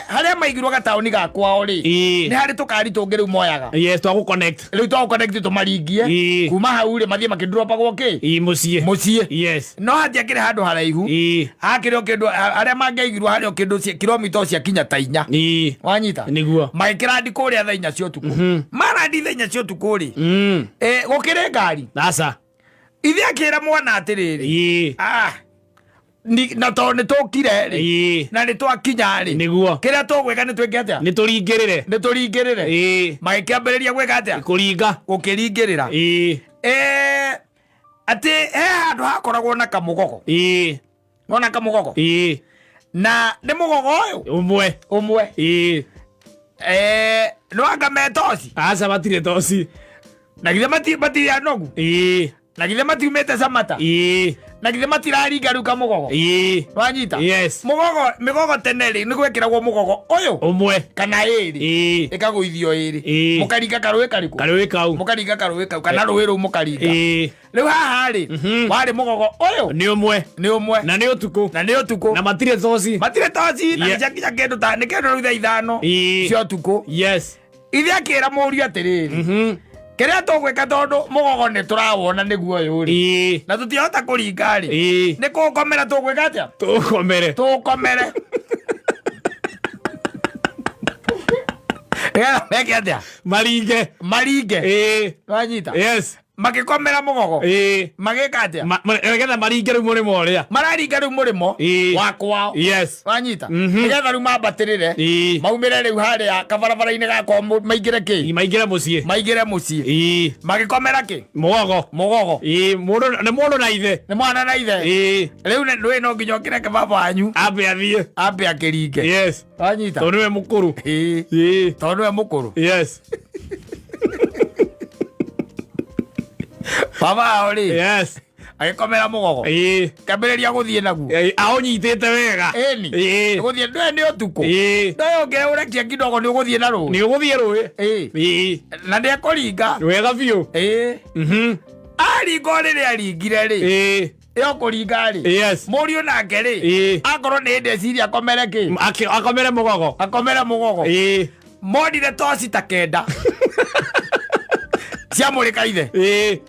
Harĩa maigirwo gataũni ga kwao rĩ, nĩ harĩ tũkari tũngĩ rĩu moyaga. Yes, twa gũ connect. Rĩu twa connect tũmaringie kuma hau rĩ, mathiĩ makĩndropagwo kĩ? Mũciĩ. Mũciĩ. No hatiakĩrĩ handũ haraihu. Hakĩrĩ o kĩndũ arĩa mangĩaigirwo harĩ o kĩndũ kilomita o ciakinya ta 4. Wanyita? Nĩguo. Magĩkĩrandi kũrĩa thaa 4 cia ũtukũ. Marandi thaa 4 cia ũtukũ rĩ, gũkĩrĩ ngari. Aca. Ithe akĩra mwana atĩrĩrĩ, ah, na tondũ nĩ tũkire rĩ, na nĩ twakinya rĩ, Nĩguo. kĩrĩa tũgwĩka nĩ twĩke atĩa? Nĩ tũringĩrĩre. Nĩ tũringĩrĩre. Magĩkĩambĩrĩria gwĩka atĩa? Kũringa. Gũkĩringĩrĩra. Atĩ he handũ hakoragwo na kamũgogo. Nona kamũgogo? Na nĩ mũgogo ũyũ Ũmwe. Ũmwe. Nĩ wanga me toci? Aca, matirĩ toci. Na githĩ matirĩ anogu? Na githĩ matiumĩte Camata? Na githĩ matiraringa rĩu kamũgogo? Wanyita? Yes. Mũgogo, mĩgogo tene rĩ, nĩ gwekĩragwo mũgogo ũyũ Ũmwe. kana ĩrĩ. Ĩkagũithio ĩrĩ. Mũkaringa karũĩ karĩkũ? Karũĩ kau. Mũkaringa karũĩ kau kana rũĩ rũu mũkaringa. Rĩu haha rĩ, warĩ mũgogo ũyũ. Nĩ ũmwe. Nĩ ũmwe. Na nĩ ũtukũ. Na nĩ ũtukũ. Na matirĩ toci. Matirĩ toci na nĩciakinya kĩndũ ta nĩ kĩndũ rĩu thaa 5 cia ũtukũ. Ithe akĩra mũriũ atĩrĩrĩ, kĩrĩa tũgwĩka, tondũ mũgogo nĩ tũrawona nĩguo ũyũ rĩ, na tũtiahota kũringa rĩ, nĩ kũũkomera. Tũgwĩka atĩa? Tũkomere. Tũkomere nĩgetha meke atĩa? Maringe. Maringe. Wanyita? Yes. Magĩkomera mũgogo. Magĩka atĩa? Nĩgetha maringe rĩu mũrĩmo ũrĩa. Mararinga rĩu mũrĩmo wa kwao. Wanyita? Nĩgetha rĩu mambatĩrĩre, maumĩre rĩu harĩa kabarabara-inĩ gakwa maingĩre kĩ? Maingĩre mũciĩ. Maingĩre mũciĩ. Magĩkomera kĩ? Mũgogo. Mũgogo. Mũndũ nĩ mũndũ na ithe. Nĩ mwana na ithe. Rĩu ndũĩ no nginya ũkĩreke baba wanyu ambe athiĩ. Ambe akĩringe. Wanyita? Tondũ nĩwe mũkũrũ. Tondũ nĩwe mũkũrũ. Baba wao rĩ, agĩkomera mũgogo, kambĩrĩria gũthiĩ naguo. Aũnyitĩte wega. Ĩni. Gũthiĩ ndũĩ nĩ ũtukũ. Ndũĩ ũngĩũrekia kidogo nĩ ũgũthiĩ na rũĩ. Nĩ ũgũthiĩ rũĩ. Na nĩ ekũringa. Wega biũ. Aringa o rĩrĩa aringire rĩ, ĩyo kũringa rĩ, mũriũ nake rĩ, akorwo nĩ hĩndĩ eciria akomere kĩ? Akomere mũgogo. Akomere mũgogo. Monire toci ta 9 ciamũrĩka ithe.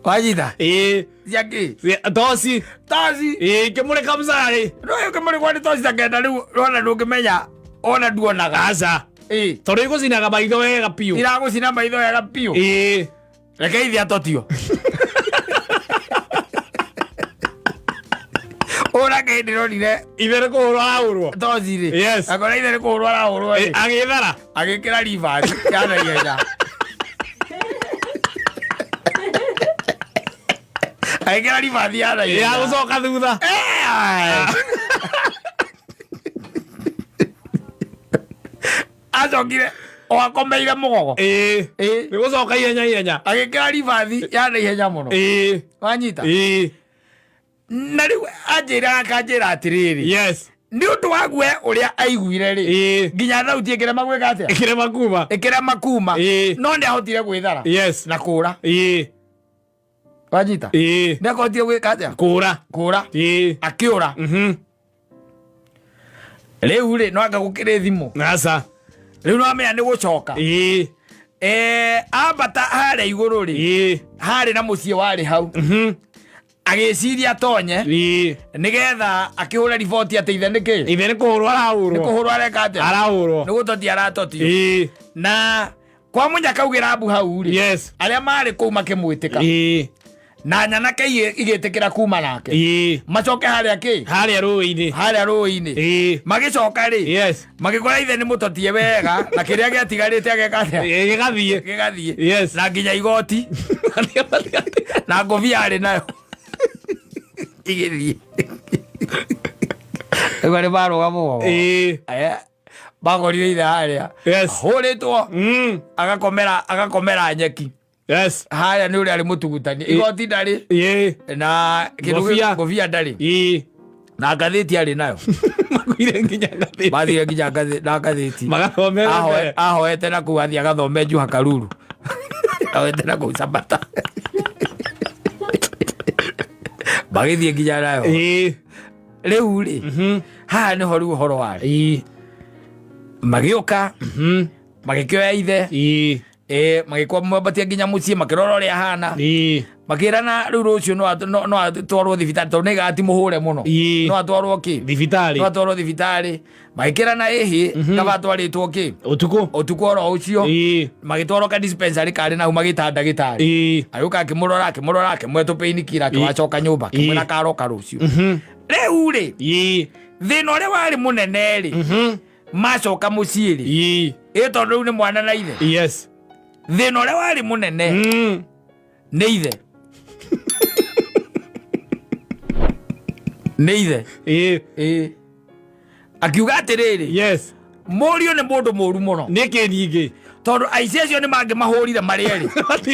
Wanyita? Ciakĩ? Toci. Toci. Ikĩmũrĩka mũcarĩ. Ndũĩ ũkĩmũrĩkwo nĩ toci ta 9 rĩu wona ndũngĩmenya ona nduonaga. Aca. Tondũ igũcinaga maitho wega biũ. Iragũcina maitho wega biũ. Reke ithe atotio ũrake hĩndĩ ronire Ithe nĩ kũhũrwo arahũrwo. Toci rĩ, akora ithe nĩ kũhũrwo arahũrwo rĩ, Agĩthara. Agĩkĩra ribati ya naihenya, agĩkĩra ribati ya naihenya ya gũcoka thutha. Acokire o akomeire mũgogo. Nĩ gũcoka ihenya ihenya. Agĩkĩra ribathi ya naihenya mũno. Wanyita? Na rĩu anjĩra akanjĩra atĩrĩrĩ, Nĩ ũndũ wa guoya ũrĩa aiguire rĩ, nginya thauti ĩkĩrema gwĩka atĩa? Ĩkĩrema kuma. Ĩkĩrema kuma. No nĩ ahotire gwĩthara na kũra. Wanyita? Nĩ ahotire gwĩka atĩa? Kũra. Kũra. Akĩũra. Rĩu rĩ, no anga gũkĩrĩ thimũ. Aca. Rĩu no amenya nĩ gũcoka. Ambata harĩa igũrũ rĩ, harĩ na mũciĩ warĩ hau. Agĩciria atonye nĩgetha akĩhũre riboti atĩ ithe nĩkĩ? Ithe nĩ kũhũrwo arahũrwo. Nĩ kũhũrwo areka atĩa? Arahũrwo. Nĩ gũtotia aratotio. Na kwa mũnyaka augĩra mbu hau rĩ, arĩa marĩ kũu makĩmwĩtĩka. Na nyanake igĩtĩkĩra kuma nake. Macoke harĩa kĩ? Harĩa rũĩ-inĩ. Harĩa rũĩ-inĩ. Magĩcoka rĩ, magĩkora ithe nĩ mũtotie wega na kĩrĩa gĩatigarĩte ageka atĩa? Gĩgathiĩ. Gĩgathiĩ. Na nginya igoti. Na ngũbia arĩ nayo. Igĩthiĩ. Rĩu arĩ marũgama ũguo. Bagorire ithe harĩa. Ahũrĩtwo. Agakomera nyeki. Harĩa nĩ ũrĩa arĩ mũtugutani. Igoti ndarĩ. Na kĩndũ Ngobia. Ngobia ndarĩ. Na ngathĩti arĩ nayo. Makuire nginya ngathĩti. Mathire nginya na ngathĩti. Magathomera mbere. Ahoete na kũu athiĩ agathome Juha Karuru. Ahoete na kũu Sabata. Magĩthiĩ nginya nayo. Rĩu rĩ, haha nĩho rĩu ũhoro warĩ. Magĩũka, magĩkĩoya ithe. Magĩkwambatia nginya mũciĩ, makĩrora ũrĩa ahana. Makĩrana rĩu rũciũ no atwarwo thibitarĩ, tondũ nĩ gati mũhũre mũno. No atwarwo kĩ? Thibitarĩ. No atwarwo thibitarĩ. Magĩkĩrana ĩhĩ, kaba atwarĩtwo kĩ? Ũtukũ. Ũtukũ oro ũcio. Magĩtwarwo ka dispensary karĩ nau magĩta ndagĩtarĩ. Agĩũka akĩmũrora, akĩmũrora, akĩmũhe tũ painkiller, akĩwacoka nyũmba, akĩmwĩra karoka rũciũ. Rĩu rĩ, thĩna ũrĩa warĩ mũnene rĩ, macoka mũciĩ rĩ, ĩ tondũ rĩu nĩ mwana na ithe. Thĩna ũrĩa warĩ mũnene nĩ ithe. Nĩ ithe. Akiuga atĩrĩrĩ, mũriũ nĩ mũndũ mũru mũno. Nĩkĩ ningĩ? Tondũ aici acio nĩ mangĩmahũrire marĩ erĩ.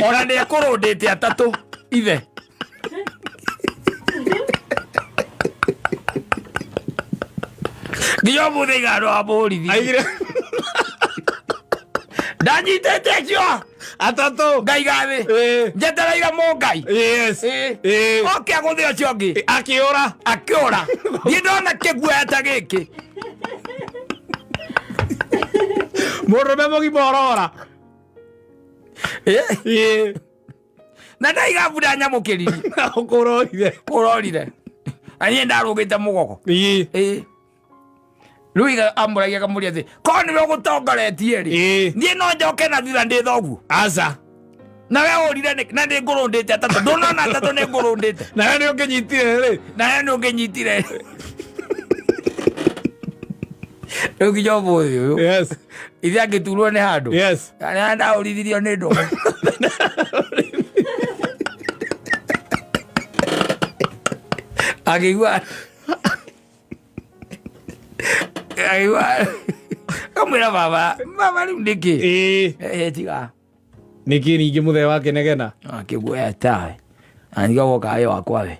Ona nĩ ekũrũndĩte atatũ ithe. Nginya ũmũthĩ igano amũhũrithie. Aigire. Ndanyitĩte acio atatũ. Ngaiga thĩ. Njetereire mũngai. Oke agũthe ũcio ũngĩ. Akĩũra. Akĩũra. Niĩ ndona kĩguoya ta gĩkĩ. Mũndũrũme mũgima ũrora. Na ndaiga mbura nyamũkĩririe. Kũrorire. Kũrorire. Na niĩ ndarũgĩte mũgogo. Rĩu iga amũragia akamũria atĩ, korwo nĩwe ũgũtongoretie rĩ, niĩ no njoke na thutha ndĩ thoguo. Aca. Na we ũrire nĩkĩ? Na nĩ ngũrũndĩte atatũ. Ndũnona atatũ nĩ ngũrũndĩte. Na we nĩ ũngĩnyitire rĩ. Na we nĩ ũngĩnyitire. Rĩu nginya ũmũthĩ ũyũ. Ithe angĩturwo nĩ handũ. Kana ndaũrithirio nĩ ndũgũ. Akĩigua. Akĩigua. Kamwĩra baba, baba rĩu nĩkĩ? Tiga. Nĩkĩ ningĩ mũthee wa kĩnegena? Akĩguoya tawe. Aniga woka wĩ wakwa we.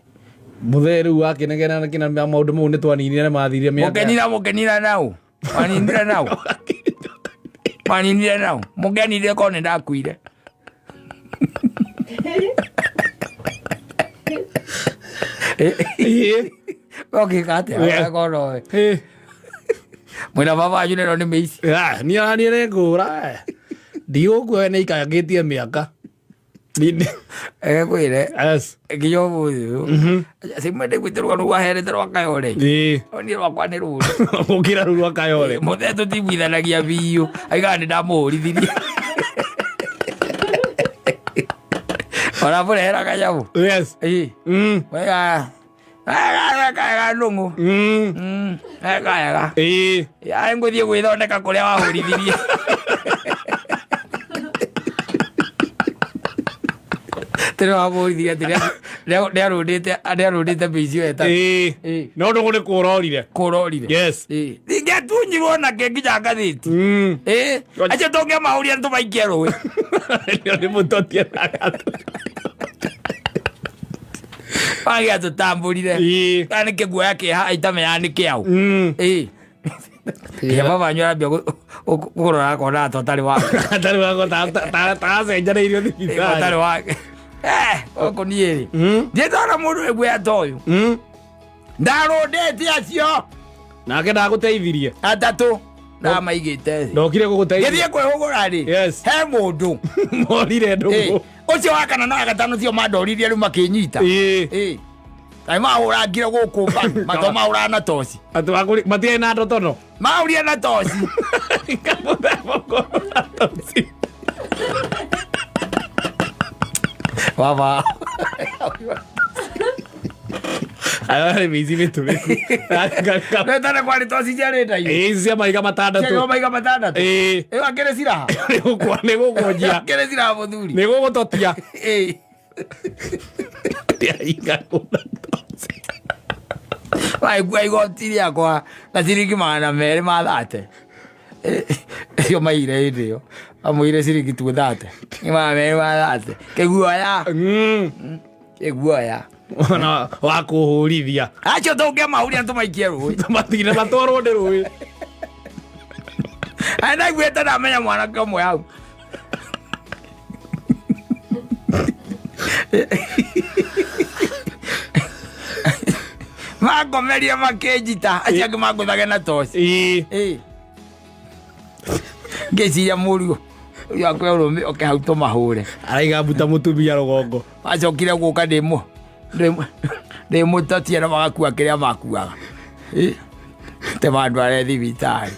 Mũthee rĩu wa kĩnegena na kĩna maũndũ mau nĩ twaninire nĩ mathirire mĩaka. Mũkenira, mũkenira nau. Waninire nau. Waninire nau. Mũkenire korwo nĩ ndakuire. Ũngĩka atĩa? Korwo we. Mwĩna baba wanyu nĩro nĩ mĩici. Niĩ ona niĩ nĩ ngũra. Ndigũkua nĩ ikangĩtie mĩaka. Ekwĩre. Nginya ũmũthĩ ũyũ. Simwe ndaiguĩte rũgano rwaherete rwa Kayore. Niĩ rwakwa nĩ rũru. Gũkĩra rũu rwa Kayore. Mũthee tũtiguithanagia biũ. Aigaga nĩ ndamũhũrithirie. Ona mũrehera kanyamũ. Wega. Wega, wega, nũng'ũ. Wega, wega. Ai, ngũthiĩ gwĩthondeka kũrĩa wahũrithirie. Tĩrĩ wamũhũrithirie atĩ nĩarũndĩte mĩici ĩyo ĩtatũ. No ndũgũ nĩ kũrorire. Kũrorire. Ingĩatunyirwo nake nginya ngathĩti. Acio tũngĩamahũrire tũmaikie rũĩ. Nĩ mũtotie na gatũ. Mangĩatũtambũrire. Ĩĩ. Kana nĩ kĩguoya kĩha itamenyaga nĩ kĩaũ. Mm. Ĩĩ. Nginya baba wanyu arambia kũrora akona ta ũtarĩ wake. Atarĩ wako tacenjanĩirio Ĩĩ, thibitarĩ. ũtarĩ wake. Eh, gũkũ niĩ rĩ. Mm. Ndirĩ ndona mũndũ wĩ guoya ta ũyũ. Mm. Ndarũndĩte acio Nake ndagũteithirie. atatũ ndamaigĩte thĩ. Ndokire gũgũteithia. Ngĩthiĩ kwĩhũgũra rĩ. Yes. He mũndũ. Morire Ĩĩ. ndũgũ. Ũcio wa kana na wa gatano tio mandoririe rĩu makĩnyita. Ĩĩ. Ĩĩ. Kaĩ mahũrangire gũkũ mbaru mato mahũraga na toci. Atĩ wakũri matiarĩ na ndotono. Mahũrire na toci. Kamũthemba ũkorwo na toci. Baba. Ayo nĩ mĩici mĩtũrĩku. Wetane kwarĩ toci ciarĩ ndaihu. Ĩĩ cia mahiga Ciarĩ matandatũ. mahiga matandatũ. Ĩĩ. Ĩyo akĩrĩ ciraha. Nĩ gũkũnjia. Akĩrĩ ciraha mũthuri. Nĩ gũgũtotia. Ĩĩ. Ndiaigagwo na toci. Waigua igoti rĩakwa na ciringi 200 ma 30. Ĩyo maire hĩndĩ ĩyo. Amũire ciringi tu 30. Nĩ 200 ma 30. Kĩguoya. Mm. Kĩguoya. Ona wa kũhũrithia. Acio tũngĩamahuria tũmaikie rũĩ. Matigire matwarwo nĩ rũĩ. Ndaiguĩte ndamenya mwanake ũmwe hau. Mangomerie makĩnjita acio angĩ mangũthage na toci. Ĩĩ. Ĩĩ. Ngĩciria mũriũ ũyũ akwe ũrũme oke hau tũmahũre. Araiga mbuta mũtumia rũgongo. Macokire gũka ndĩmũtotie na magakua kĩrĩa makuaga. Ĩĩ. Te mandware thibitarĩ.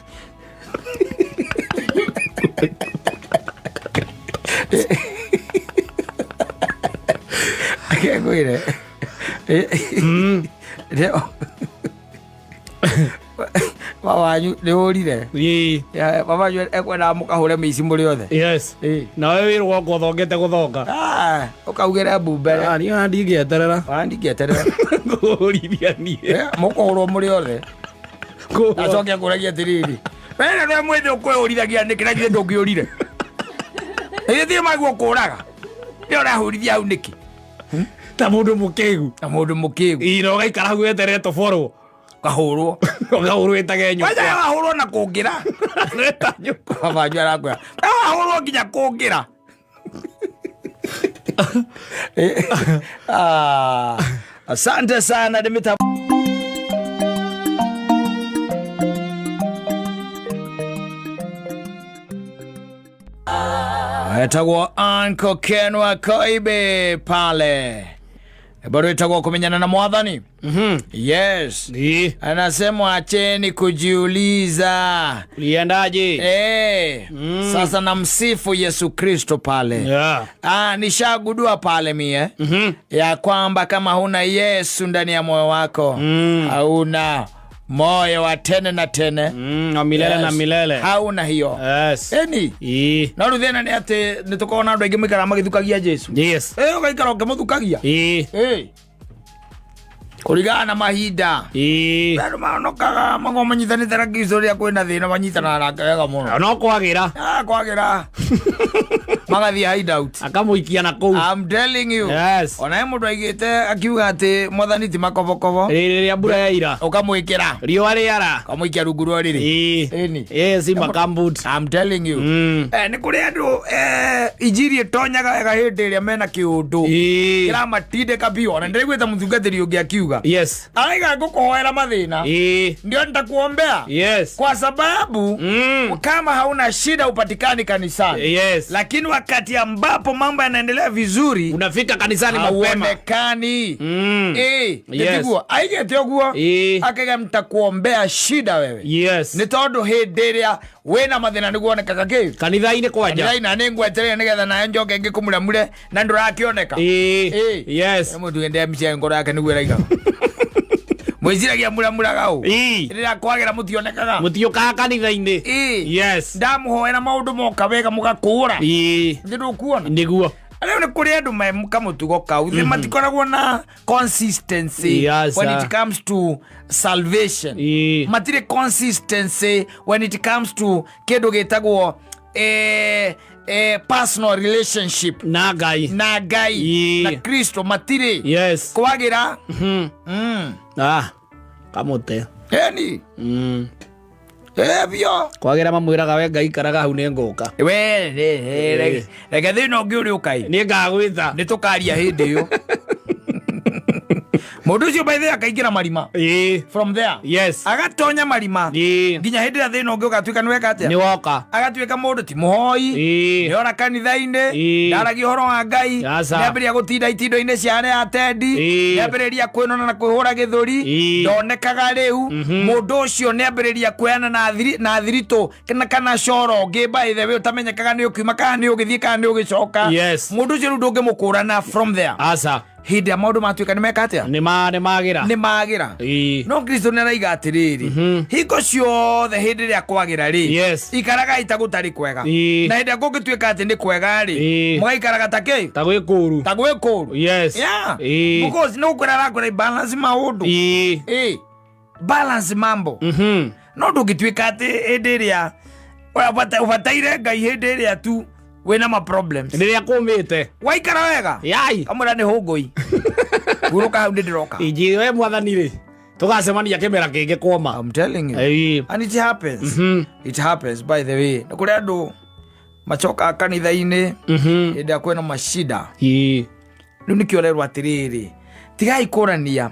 Ngwĩre. Baba wanyu nĩ ũrire. Ĩĩ. Baba wanyu ekwendaga mũkahũre mĩici mũrĩ othe. Yes. Ĩĩ. Nawe wĩ rũgongo ũthongete gũthonga. Ah, ũkaugĩre mbu mbere. Ah, niĩ ona ndingĩeterera. Ona ndingĩeterera. Ngũhũrithia niĩ. Mũkũhũrwo mũrĩ othe. Kũhũrwo. Acoke akũragia atĩrĩrĩ. We na nĩwe mwĩthĩ ũkwĩhũrithagia nĩkĩ na githĩ ndũngĩũrire? Githĩ ti maguo kũraga? Nĩ ũrahũrithia hau nĩkĩ? Ta mũndũ mũkĩgu. Na mũndũ mũkĩgu. Ĩĩ na ũgaikara hau weterere tũborwo. Ũkahũrwo. Ũkahũrwo wĩtage nyũkwa. Kwanza wahũrwo na kũngĩra. Wĩta nyũkwa. Baba wanyu arakwĩra. Wahũrwo nginya kũngĩra. Ah, asante sana Dimita. Etagwo Uncle Ken wa Koibe pale bado etagwo kumenyana na mwathani. Yes, Ĩĩ. anasema acheni kujiuliza. Uliendaje? Sasa namsifu Yesu Kristo pale. Yeah. Ah, nishagundua pale mie ya kwamba kama huna Yesu ndani ya moyo wako hauna moyo wa tene na tene Na milele na milele. Hauna hiyo. Yes. Eni Ĩĩ. no rĩu thĩna nĩ atĩ nĩ tũkoragwo na andũ aingĩ maikaraga magĩthukagia Jesu. Yes. Ĩ ũgaikara ũkĩmũthukagia. Ĩĩ. Ĩ kũringana na mahinda. Ĩĩ. Andũ mahonokaga makoragwo manyitanĩte na Kristo rĩrĩa kwĩna thĩna manyitanaga nake wega mũno. No kwagĩra. Ah, kwagĩra magathiĩ hideout. Akamũikia na kũu. I'm telling you. Yes. Ona he mũndũ aigĩte akiuga atĩ mwathani ti makobokobo. Rĩrĩa mbura yaira. Ũkamwĩkĩra. Riũa rĩara. Ũkamũikia rungu rwa ũrĩrĩ. Ĩĩ. Ĩni. Yes, makambut. I'm telling you. Nĩ kũrĩ andũ injiri ĩtonyaga wega hĩndĩ ĩrĩa mena kĩũndũ. Ĩĩ. Kĩramatindĩka biũ. Ona ndĩraiguĩte mũtungatĩri ũngĩ akiuga. Yes. Araiga ngũkũhoera mathĩna. Ĩĩ. Ndio nitakuombea. Yes. Kwa sababu kama hauna shida upatikani kanisani. Yes. Lakini wakati ambapo mambo yanaendelea vizuri Unafika kanisani mapema. hauonekani. Yes. Nĩtiguo aigĩte ũguo akaiga mtakuombea shida wewe. Yes. Nĩ tondũ hĩndĩ ĩrĩa wĩna mathĩna nĩguo onekaga kĩ Kanitha-inĩ kwanja. kanitha-inĩ nĩ ngweterere nĩgetha nawe njoke ngĩkũmuramure na ndũrakĩoneka. Ĩĩ. Ĩĩ. Yes. Nĩ mũndũ wendea mbica ngoro yake nĩguo ĩraigaga. Mwĩciragia muramuraga ũ Ĩĩ. rĩrĩa kwagĩra mũtionekaga. Mũtiũkaga kanitha-inĩ. Ĩĩ. Yes. Ndamũhoera maũndũ moka wega mũgakũra. Ĩĩ. Nĩ ndũkuona. Nĩguo. Rĩu nĩ kũrĩ andũ me kamũtugo kau mm matikoragwo na consistency Yes, when sir. it comes to salvation. Ĩĩ. Matirĩ consistency when it comes to kĩndũ gĩtagwo Personal relationship Na Ngai. Na Ngai. Na Kristo matirĩ. Kwagĩra. Ah, kamũte. Eni. Ebio. Kwagĩra mamwĩraga we Ngai ikaraga hau nĩ ngũka. We reke thĩna ũngĩ ũrĩ ũkai. Nĩ ngagwĩta. Nĩ tũkaria hĩndĩ ĩyo. Mũndũ ũcio by the way akaingĩra marima. From there. Agatonya marima. Nginya hĩndĩ ĩrĩa thĩna ũngĩ ũgatuĩka nĩ weka atĩa? Nĩ woka. Agatuĩka mũndũ ti mũhoi. Nĩ ora kanitha-inĩ. Ndaragia ũhoro wa Ngai. Aca. Nĩambĩrĩria gũtinda itindo-inĩ cia arĩa atendi. Nĩambĩrĩria kwĩnona na kwĩhũra gĩthũri. Ndonekaga rĩu. Mũndũ ũcio nĩambĩrĩria kuoyana na na thiritũ kana coro ũngĩ by the way ũtamenyekaga nĩ ũkiuma kana nĩ ũgĩthiĩ kana nĩ ũgĩcoka. Mũndũ ũcio rĩu ndũngĩmũkũrana from there. Aca. Hĩndĩ ĩrĩa maũndũ matuĩka nĩ meka atĩa? Nĩ ma nĩ magĩra. Nĩ magĩra. No Kristo nĩ araiga atĩrĩrĩ, hingo ciothe hĩndĩ ĩrĩa kwagĩra rĩ, ikaragai ta gũtarĩ kwega. Na hĩndĩ ĩrĩa kũngĩtuĩka atĩ nĩ kwega rĩ, mũgaikaraga ta kĩ? Ta gwĩ kũũru. Ta gwĩ kũũru. Yeah. Because nĩ gũkwĩra arakwĩra balance maũndũ. Balance mambo. No ndũngĩtuĩka atĩ hĩndĩ ĩrĩa ũbataire Ngai hĩndĩ ĩrĩa tu wĩna ma problems. Rĩrĩa kũmĩte. Waikara wega. Yai. Kamwĩra nĩ hũngũi. Hurũka hau nĩ ndĩroka. Inji we mwathani rĩ. Tũgacemania kĩmera kĩngĩ kwoma. I'm telling you. And it happens. It happens by the way. Nĩ kũrĩ andũ macokaga kanitha-inĩ hĩndĩ ĩrĩa kwĩna macida. Rĩu nĩkĩo ũrerwo atĩrĩrĩ, tigai kũrania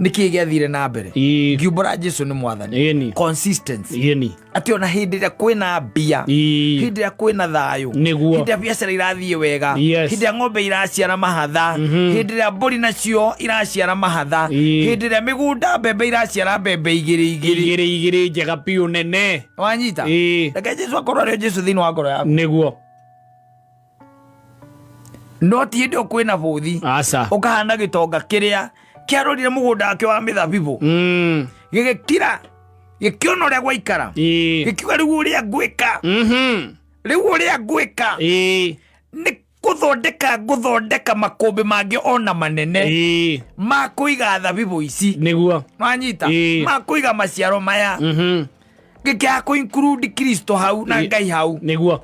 nĩkĩĩ gĩathire na mbere. Ngiumbũra Jesu nĩ mwathani. Consistency. Atĩ ona hĩndĩ ĩrĩa kwĩna mbia, hĩndĩ ĩrĩa kwĩna thayũ, Nĩguo. hĩndĩ ĩrĩa biacara irathiĩ wega, hĩndĩ ĩrĩa ng'ombe iraciara mahatha, hĩndĩ ĩrĩa mbũri nacio iraciara mahatha, hĩndĩ ĩrĩa mĩgũnda mbembe iraciara mbembe igĩrĩ igĩrĩ. Igĩrĩ igĩrĩ njega biũ nene. Wanyita? Reke Jesu akorwo arĩ o Jesu thĩinĩ wa ngoro yaku. Nĩguo. No ti hĩndĩ ĩyo kwĩna bũthi. Aca. Ũkahana gĩtonga kĩrĩa kĩarorire mũgũnda wake wa mĩthabibũ. Gĩgĩkira, gĩkĩona ũrĩa gwaikara. Gĩkiuga rĩu ũrĩa ngwĩka. Rĩu ũrĩa ngwĩka. Nĩ gũthondeka ngũthondeka makũmbĩ mangĩ ona manene. Ma kũiga thabibũ ici. Nĩguo. Wanyita? Ma kũiga maciaro maya. Gĩkĩaga kũ include Kristo hau na Ngai hau. Nĩguo.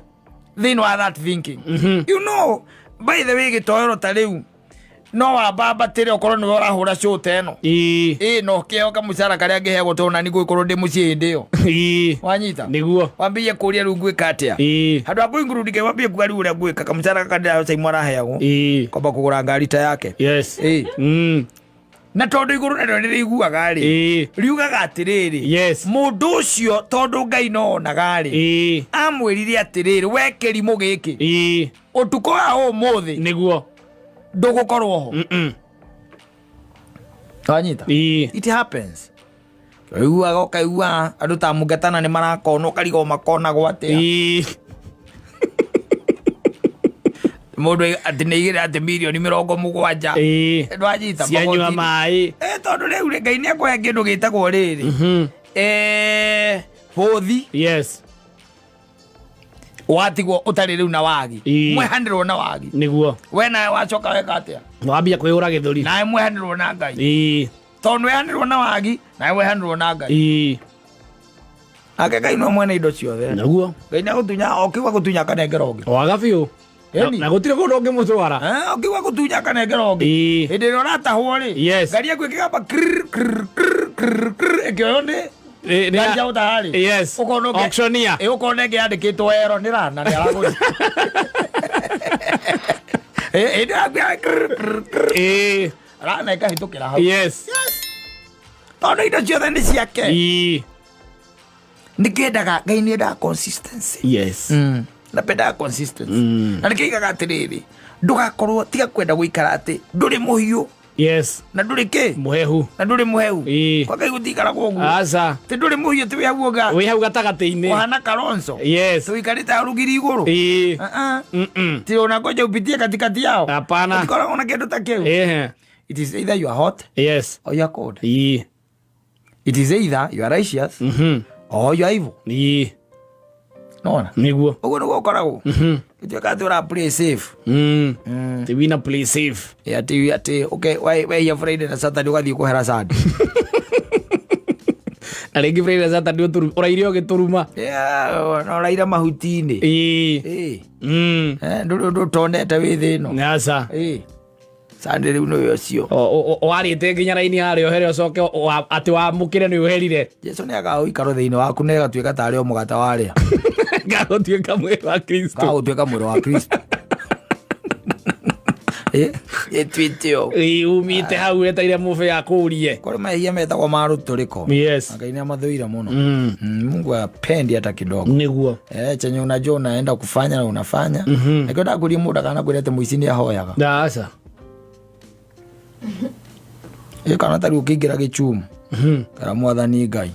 Thĩinĩ wa that thinking. You know, by the way, gĩtoero ta rĩu no wambambatĩre okorwo nĩwe ũrahũra show ta ĩno. No kĩheo kamũcara karĩa ngĩheagwo tondũ nani ngũgĩkorwo ndĩ mũciĩ hĩndĩ ĩyo. Wanyita? Nĩguo. Wambĩrĩrie kũũria rĩu ngwĩka atĩa? Handũ ha kũ include Ngai, wambĩrĩrie kuga rĩu ũrĩa ngwĩka, kamũcara gaka ndĩraheo Simon araheagwo. Kwamba kũgũra ngari ta yake. Na tondũ igũrũ narĩo nĩrĩiguaga rĩ, riugaga atĩrĩrĩ, mũndũ ũcio tondũ Ngai no onaga rĩ, amwĩrire atĩrĩrĩ, we kĩrimũ gĩkĩ, ũtukũ wa ũmũthĩ, Nĩguo. ndũgũkorwo ho. Wanyita? It happens. Ũiguaga ũkaigua andũ ta Mũngatana nĩ marakonwo, ũkarigwo makonagwo atĩa. Mũndũ atĩ nĩ aigĩrĩra atĩ mirioni mĩrongo mũgwanja. Ndwanyita, Cianyua magoti-inĩ. maĩ. Tondũ rĩu rĩ, Ngai nĩ ekũhe kĩndũ gĩtagwo rĩrĩ. Bũthi. Watigwo ũtarĩ rĩu na wagi. Mwehanĩrwo na wagi. Nĩguo. We nawe wacoka weka atĩa? Wambia kwĩhũra gĩthũri. Nawe mwehanĩrwo na Ngai. Tondũ wehanĩrwo na wagi, nawe wehanĩrwo na Ngai. Nake Ngai nĩwe mwene indo ciothe. Nĩguo. Ngai nĩ agũtunya, o kiuga gũtunya akanengera ũngĩ. Waga biũ. Ĩni. Na gũtirĩ kũndũ ũngĩmũtwara. O kiuga gũtunya akanengera ũngĩ. Hĩndĩ ĩrĩa ũratahwo rĩ, ngari yaku ĩkĩgamba krrr, krrr, krrr, krrr, krrr, ĩkĩoywo nĩ ngari cia gũtaha rĩ. Ũkona ũngĩ- Auctioneer. Ũkona ĩngĩ yandĩkĩtwo ero nĩ rana, nĩ aragũra. Hĩndĩ yaku ya krrr, krrr, krrr. Rana ĩkahĩtũkĩra hau. Yes. Tondũ indo ciothe nĩ ciake. Nĩkĩendaga, Ngai nĩendaga consistency. Napendaga consistency. Na nĩkĩigaga atĩrĩrĩ, ndũgakorwo tiga kwenda gũikara atĩ ndũrĩ mũhiũ. Na ndũrĩ kĩ? Mũhehu. Na ndũrĩ mũhehu. Kwa Ngai gũtiikaragwo ũguo. Aca. Atĩ ndũrĩ mũhiũ, atĩ wĩ hau ũga. Wĩ hau gatagatĩ-inĩ. Ũhana Kalonzo. Tũikarĩte hau rũgiri igũrũ. Ti ona ngoja upitie katikati yao. Hapana. Gũtikoragwo na kĩndũ ta kĩu. It is either you are hot or you are cold. It is either you are righteous or you are evil. Nona. Nĩguo. Ũguo nĩguo ũkoragwo. Gĩtuĩka atĩ ũra play safe. Ti wina play safe. Atĩ, okay, wehia Friday na Saturday ũgathiĩ kũhera Sunday. Na rĩngĩ Friday Saturday ũraire ũgĩtũruma. Yeah, na ũraira mahuti-inĩ. Ĩĩ. Ĩĩ. Eh, ndũrĩ ũndũ ũtonete wĩ thĩ ĩno. Aca. Ĩĩ. Sunday rĩu nĩwe ũcio. Warĩte nginya raini harĩa ũhere ũcoke atĩ wamũkĩre nĩ ũherire. Jesu nĩ agaga ũikaro thĩinĩ waku na ĩgatuĩka tarĩ o mũgate warĩa. Gagũtuĩka mwĩrĩ wa Kristo. Gagũtuĩka mwĩrĩ wa Kristo. Ĩ, ĩtuĩte ũũ. Ĩĩ, umĩte hau wetereire mũbe akũrie. Kũrĩ mehia metagwo ma rũtũrĩko. Yes. Ngai nĩ amathũire mũno. Mungu apendi hata kidogo. Nĩguo. Eh, chenye unajua unaenda kufanya na unafanya. Nakĩo ndakwĩria mũndũ akanakwĩra atĩ mũici nĩ ahoyaga. Aca. Ĩ kana tarĩu ũkĩingĩra gĩchumu. Kara mwathani Ngai.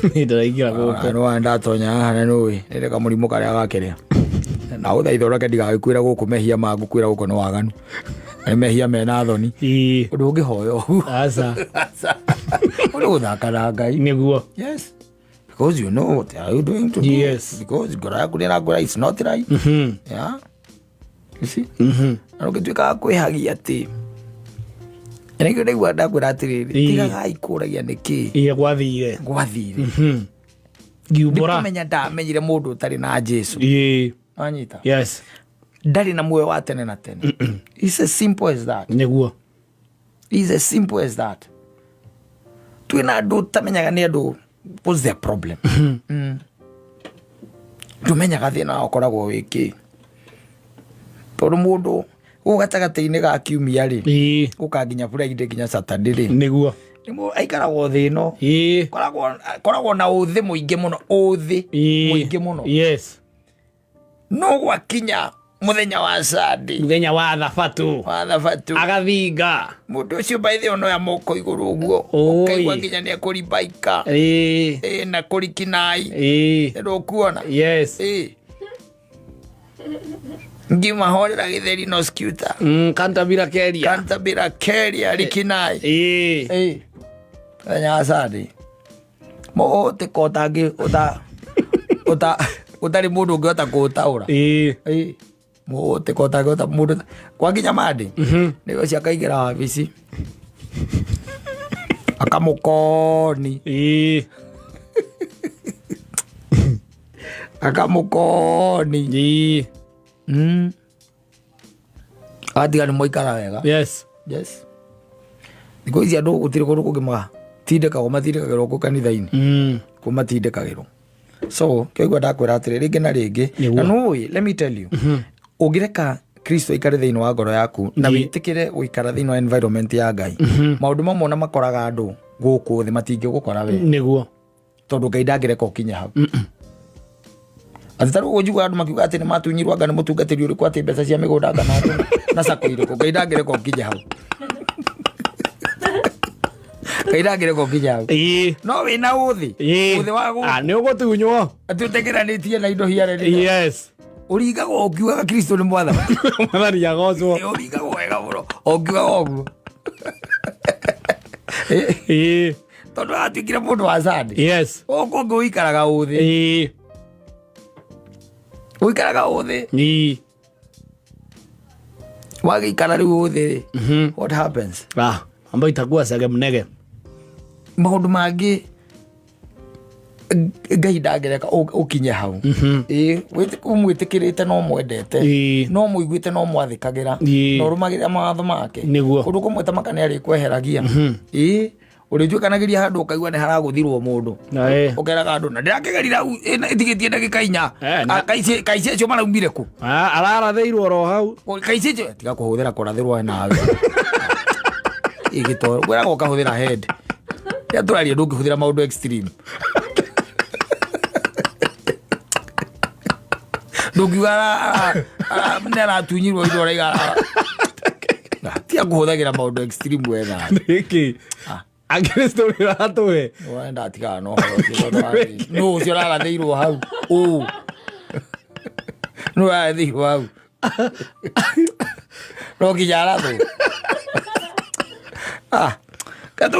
Ndĩraingĩra gũkũ. Nĩ ndatonya haha na nĩũĩ nĩrĩ kamũrimũ karĩa gakĩrĩa. Na ũthaitha ũreke ndigagĩkwĩra gũkũ mehia mangũkwĩra gũkũ nĩ waganu. Nĩ mehia mena thoni. Ĩĩ. Ũndũ ũngĩhoya ũguo. Aca. Ũrĩ gũthaka na Ngai. Nĩguo. Yes. Because you know what are you doing to do. Yes. Because ngoro yaku nĩ ĩrakwĩra it's not right. Yeah. You see? Na ũngĩtuĩka wa kwĩhagia atĩ nĩkĩo ndaigua ndakwĩra atĩrĩrĩ, Ĩĩ. tigagai kũragia nĩkĩ Ĩĩ, gwathire. gwathire. Ngiumbũra. Ndikũmenya ndamenyire mũndũ ũtarĩ na Jesu. Ĩĩ. Wanyita? Yes. Ndarĩ na muoyo wa tene na tene. It's as simple as that. Nĩguo. It's as simple as that. Twĩna andũ ũtamenyaga nĩ andũ, what's their problem? Ndũmenyaga thĩna wao ũkoragwo wĩ kĩ. Tondũ mũndũ gũkũ gatagatĩ-inĩ ga kiumia rĩ, Ĩĩ. gũka nginya Friday nginya Saturday rĩ, Nĩguo. nĩ aikaragwo thĩ ĩno. Ĩĩ. Koragwo na ũthĩ mũingĩ mũno, ũthĩ Ĩĩ. mũingĩ mũno. Yes. No gwakinya mũthenya wa Sunday, Mũthenya wa thabatũ. wa thabatũ, Agathinga. Mũndũ ũcio by the way onoya moko igũrũ ũguo, Oi. ũkaigua nginya nĩ ekũribaika. Ĩĩ. Ĩ, na kũrikinai. Ĩĩ. Ndũkuona? Yes. Ĩ. Ngimahorera gĩtheri no scuta. Kantabira keria. Kantabira keria rikinai. Ĩĩ. Ĩ. Mũthenya wa Sunday. Mũtĩko ũtangĩ ũta ũta ũtarĩ mũndũ ũngĩhota kũũtaũra. Ĩĩ. Ĩ. Mũtĩko ũtangĩhota mũndũ kwa nginya Monday. Nĩ ũcio akaingĩra wabici. Akamũkoni. Ĩĩ. Akamũkoni. Ĩĩ. Agatiga nĩ mwaikara wega. Yes. Yes. Thikũ ici andũ gũtirĩ kũndũ kũngĩ matindĩkagwo, matindĩkagĩrwo kũ kanitha-inĩ. Kũ matindĩkagĩrwo. So kĩoigua ndakwĩra atĩrĩ rĩngĩ na rĩngĩ. Nĩguo. Na nũĩ, let me tell you, ũngĩreka Kristo aikare thĩinĩ wa ngoro yaku na wĩtĩkĩre gũikara thĩinĩ wa environment ya Ngai, maũndũ mamwe ona makoraga andũ gũkũ thĩ matingĩgũkora we. Nĩguo. Tondũ Ngai ndangĩreka ũkinye hau. Atĩ ta rĩu ũguo njiguaga andũ makiuga atĩ nĩ matunyirwo anga nĩ mũtungatĩri ũrĩkũ atĩ mbeca cia mĩgũnda anga na andũ na sacco irĩkũ. Ngai ndangĩreka ũkinye hau. Ngai ndangĩreka ũkinye hau. Ĩĩ. No wĩna ũthĩ. Ĩĩ. Ũthĩ wa gũkũ. Ah, nĩ ũgũtunywo. Atĩ ũteng'eranĩtie na indo hiarĩ. Yes. Ũringagwo ũkiugaga Kristo nĩ mwathani. Mwathani agocwo. Ĩ, ũringagwo wega mũno ũkiugaga ũguo. Ĩ, Ĩĩ. tondũ atuĩkire mũndũ wa Sunday. Yes. Gũkũ ũngĩ ũikaraga ũthĩ. Ĩĩ. Ũikaraga ũthĩ. Ĩĩ. Wagĩikara rĩu ũthĩ rĩ, what happens? Ah, ambayo itakuwa sege mnege. Maũndũ mangĩ Ngai ndangĩreka ũkinye hau. Ĩĩ, ũmwĩtĩkĩrĩte no mwendete. Ĩĩ. No mũiguĩte no mwathĩkagĩra. Ĩĩ. Na ũrũmagĩrĩra mawatho make. Nĩguo. Kũndũ kũmwe ta maka nĩ arĩkweheragia. Ĩĩ, ũrĩtuĩkanagĩria handũ ũkaigua nĩ haragũthirwo mũndũ. Na ĩ. Ũkeraga andũ na ndĩrakĩgerire hau ĩtigĩtie ndagĩka inya. Eh, na- Ah, kaici acio maraumire kũ? Ah, ararathĩirwo oro hau. Kaici acio tiga kũhũthĩra kũrathĩrwo we nawe. Ĩgĩtoro kwĩraga ũkahũthĩra head. Rĩrĩa tũraria ndũngĩhũthĩra maũndũ extreme. Ndũngiuga nĩ aratunyirwo indo ũraiga. Tiga kũhũthagĩra maũndũ extreme we nawe. Nĩkĩ? Akristo nĩ ũratũhe. Wenda atigana na ũhoro ũcio tondũ nũ ũcio ũrarathĩirwo hau? Ũ. Nũ ũrarathĩirwo hau? No nginya arathwo. Ah. Katũ